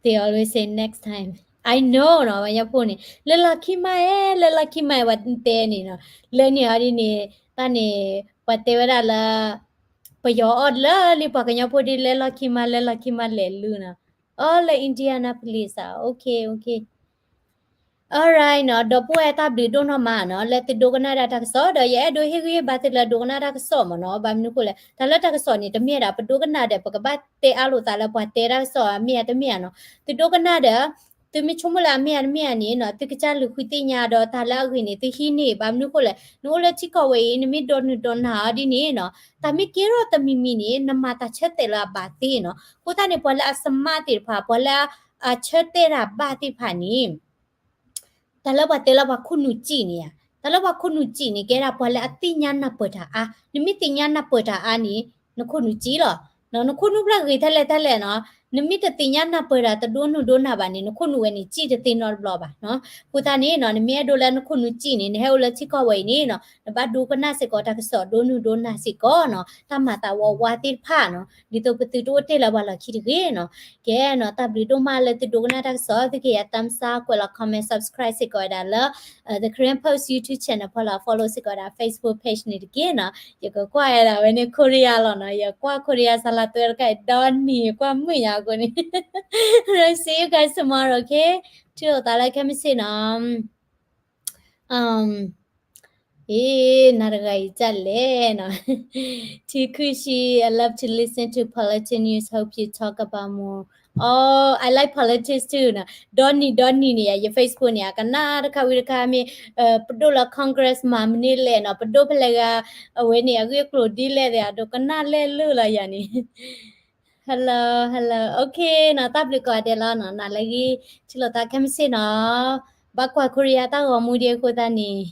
They always say next time. I know နီၤ ပှၤကညီဖိန့ၣ် လၢလီၢ်ခံမးဧဲ လၢလီၢ်ခံမးဧဲ ပှၤတဲန့ၣ်နီၤ လၢန့ၣ်အီၤဒ်န့ၣ် တၢ်န့ၣ် ပှၤတဲဝဲဒၣ်လၢ ပယီၤအီၣ်လၢလံ ပှၤကညီဖိဒ်လၢလီၢ်ခံမး လၢလီၢ်ခံမးလဲၤလူနီၤ အီၤလၢ Indianapolis ဧါ okay okay. Alright နီၤ ဒီပုၢ်ဝဲၢ်တၢ်ဘျုးဒိၣ်နီၢ်မးနီၤ လၢသုဒိကနၣ်ဒၣ်တၢ်ကစီၣ် ဒီးယအဲၣ်ဒိးဟ့ၣ်ဂံၢ်ဟ့ၣ်ဘါသုလၢဒိကနၣ်တၢ်ကစီၣ်မးနီၤ ဘၣ်မနုၤဃိလဲၣ် တၢ်လၢတၢ်ကစီၣ်န့ၣ် တမ့ၢ်ဒၣ် ပဒိကနၣ်ဒီး ပကဘၣ်တဲအါလိာ်သးလၢပှၤတဲတၢ်ကစီၣ်အမ့ၢ်ဧါတမ့ၢ်ဧါနီၤ သုဒိကနၣ်ဒီး သုမ့ၢ်ဆိကမိၣ်လၢအမ့ၢ်ဧါတမ့ၢ်ဧါန့ၣ်နီၤ သုကစၢ်လူၤဃုသ့ၣ်ညါဒီးတၢ်လၢအဂ့ၤန့ၣ် သုဟံးန့ၢ် ဘၣ်မနုၤဃိလဲၣ် နအိၣ်လၢထံကီၢ်ဝဲအံၤ နမ့ၢ်ဒိးနုာ်ဒိးနၢ်အီၤဒ်န့ၣ်နီၤ တၢ်မ့ၢ်ကဲထီၣ်တမံၤမံၤန့ၣ် နမၤတၢ်ဆၢတဲာ်လၢအဘၣ်သ့နီၤ အဃိသတးန့ၣ် ပှၤလၢအ smart သ့ၣ်တဖၣ် ပှၤလၢအဆၢတဲာ်တၢ်ဘၣ်သ့ၣ်တဖၣ်န့ၣ် တၢ်လၢပှၤတဲလၢပှၤခိၣ်နူာ်စံၣ်န့ၣ်ဧါ, တၢ်လၢပှၤခိၣ်နူာ်စံၣ်န့ၣ် ကဲဒၣ်ပှၤလၢအသ့ၣ်ညါနၢ်ပၢၢ်တၢ်အါ, နမ့ၢ်သ့ၣ်ညါနၢ်ပၢၢ်တၢ်အါန့ၣ် နခိၣ်နူာ်စံၣ်လီၤ. နခိၣ်နူာ်ဖျၢၣ်ဂ့ၤထဲလဲၣ်ထဲလဲၣ်နီၤ, နမ့ၢ်တသ့ၣ်ညါနၢ်ပၢၢ်တၢ်တဒိနုၢ်ဒိနၢ်ဘၣ်န့ၣ် နခိၣ်နူာ်ဝဲန့ၣ် စံၣ်တသ့နီတဘျီဘၣ်နီၤ.အဃိသတးန့ၣ်နီၤ နမ့ၢ်အဲၣ်ဒိးလၢနခိၣ်နူာ်စံၣ်န့ၣ် နဟဲအိၣ်လၢထံကီၢ်ဝဲအံၤန့ၣ်နီၤ နဘၣ်ဒိကနၣ်စ့ၢ်ကီးတၢ်ကစီၣ်ဒိနုၢ်ဒိနၢ်စ့ၢ်ကီးနီၤ, တၢ်မၤသးဝးဝးသ့ၣ်တဖၣ်နီၤ, ဒ်သိးပသုတအိၣ်တ့ၢ်လၢပှၤလီၢ်ခံတဂ့ၤနီၤ. ကဲနီၤ တၢ်ဘျုးဒိၣ်မးလၢသုဒိကနၣ်တၢ်ကစီၣ် သုက့ၤယၤ thumbs up ကွဲးလီၤ comment subscribe စ့ၢ်ကီးဝဲဒၣ်လၢ The Karen Post YouTube channel ဖီလာ် follow စ့ၢ်ကီးဝဲဒၣ် Facebook page န့ၣ်တက့ၢ်နီၤ. ယကကွၢ်ဝဲဒၣ်ဝဲန့ၣ် Korea လီၤနီၤ, ယကွၢ် Korea စၢလါသွဲတခါ ဒီနံၤ ယကွၢ်မုာ်ညါအဃိန့ၣ် See you guys tomorrow, okay? ထံၣ်လိာ်သးလၢခဲမုၢ်ဆ့ၣ်နီၤ. အ့ နၤတဂၤအံၤဒ်လဲၣ်နီၤ. Tikushi, I love to listen to politics news. Hope you talk about more. Oh, I like politics too နီၤ. ဒီနံၤဒီနံၤန့ၣ် ယ Facebook န့ၣ် အကနၣ်တခါဝံၤတခါမ့ၢ် ပဒိၣ်လၢ Congress မၤမနုၤလဲၣ်နီၤ, ပဒိၣ်ဖဲလဲၣ်ဂၤ အဝဲန့ၣ် အဂ့ၢ်အကျိၤဒ်လဲၣ်သ့ၣ် အဒိးကနၣ်လဲၣ်လၢလီၤယၤန့ၣ် Hello, hello. Okay နီၤ, တၢ်ဘျုးကိးဂၤဒဲးလီၤနီၤ, နၤလၢဂ့ၤ ထံၣ်လိာ်သးခဲမုၢ်ဆ့ၣ်နီၤ, ဘၣ်ကွၢ် Korea တၢ်ဂီၤမူဒံးအဃိသတးန့ၣ်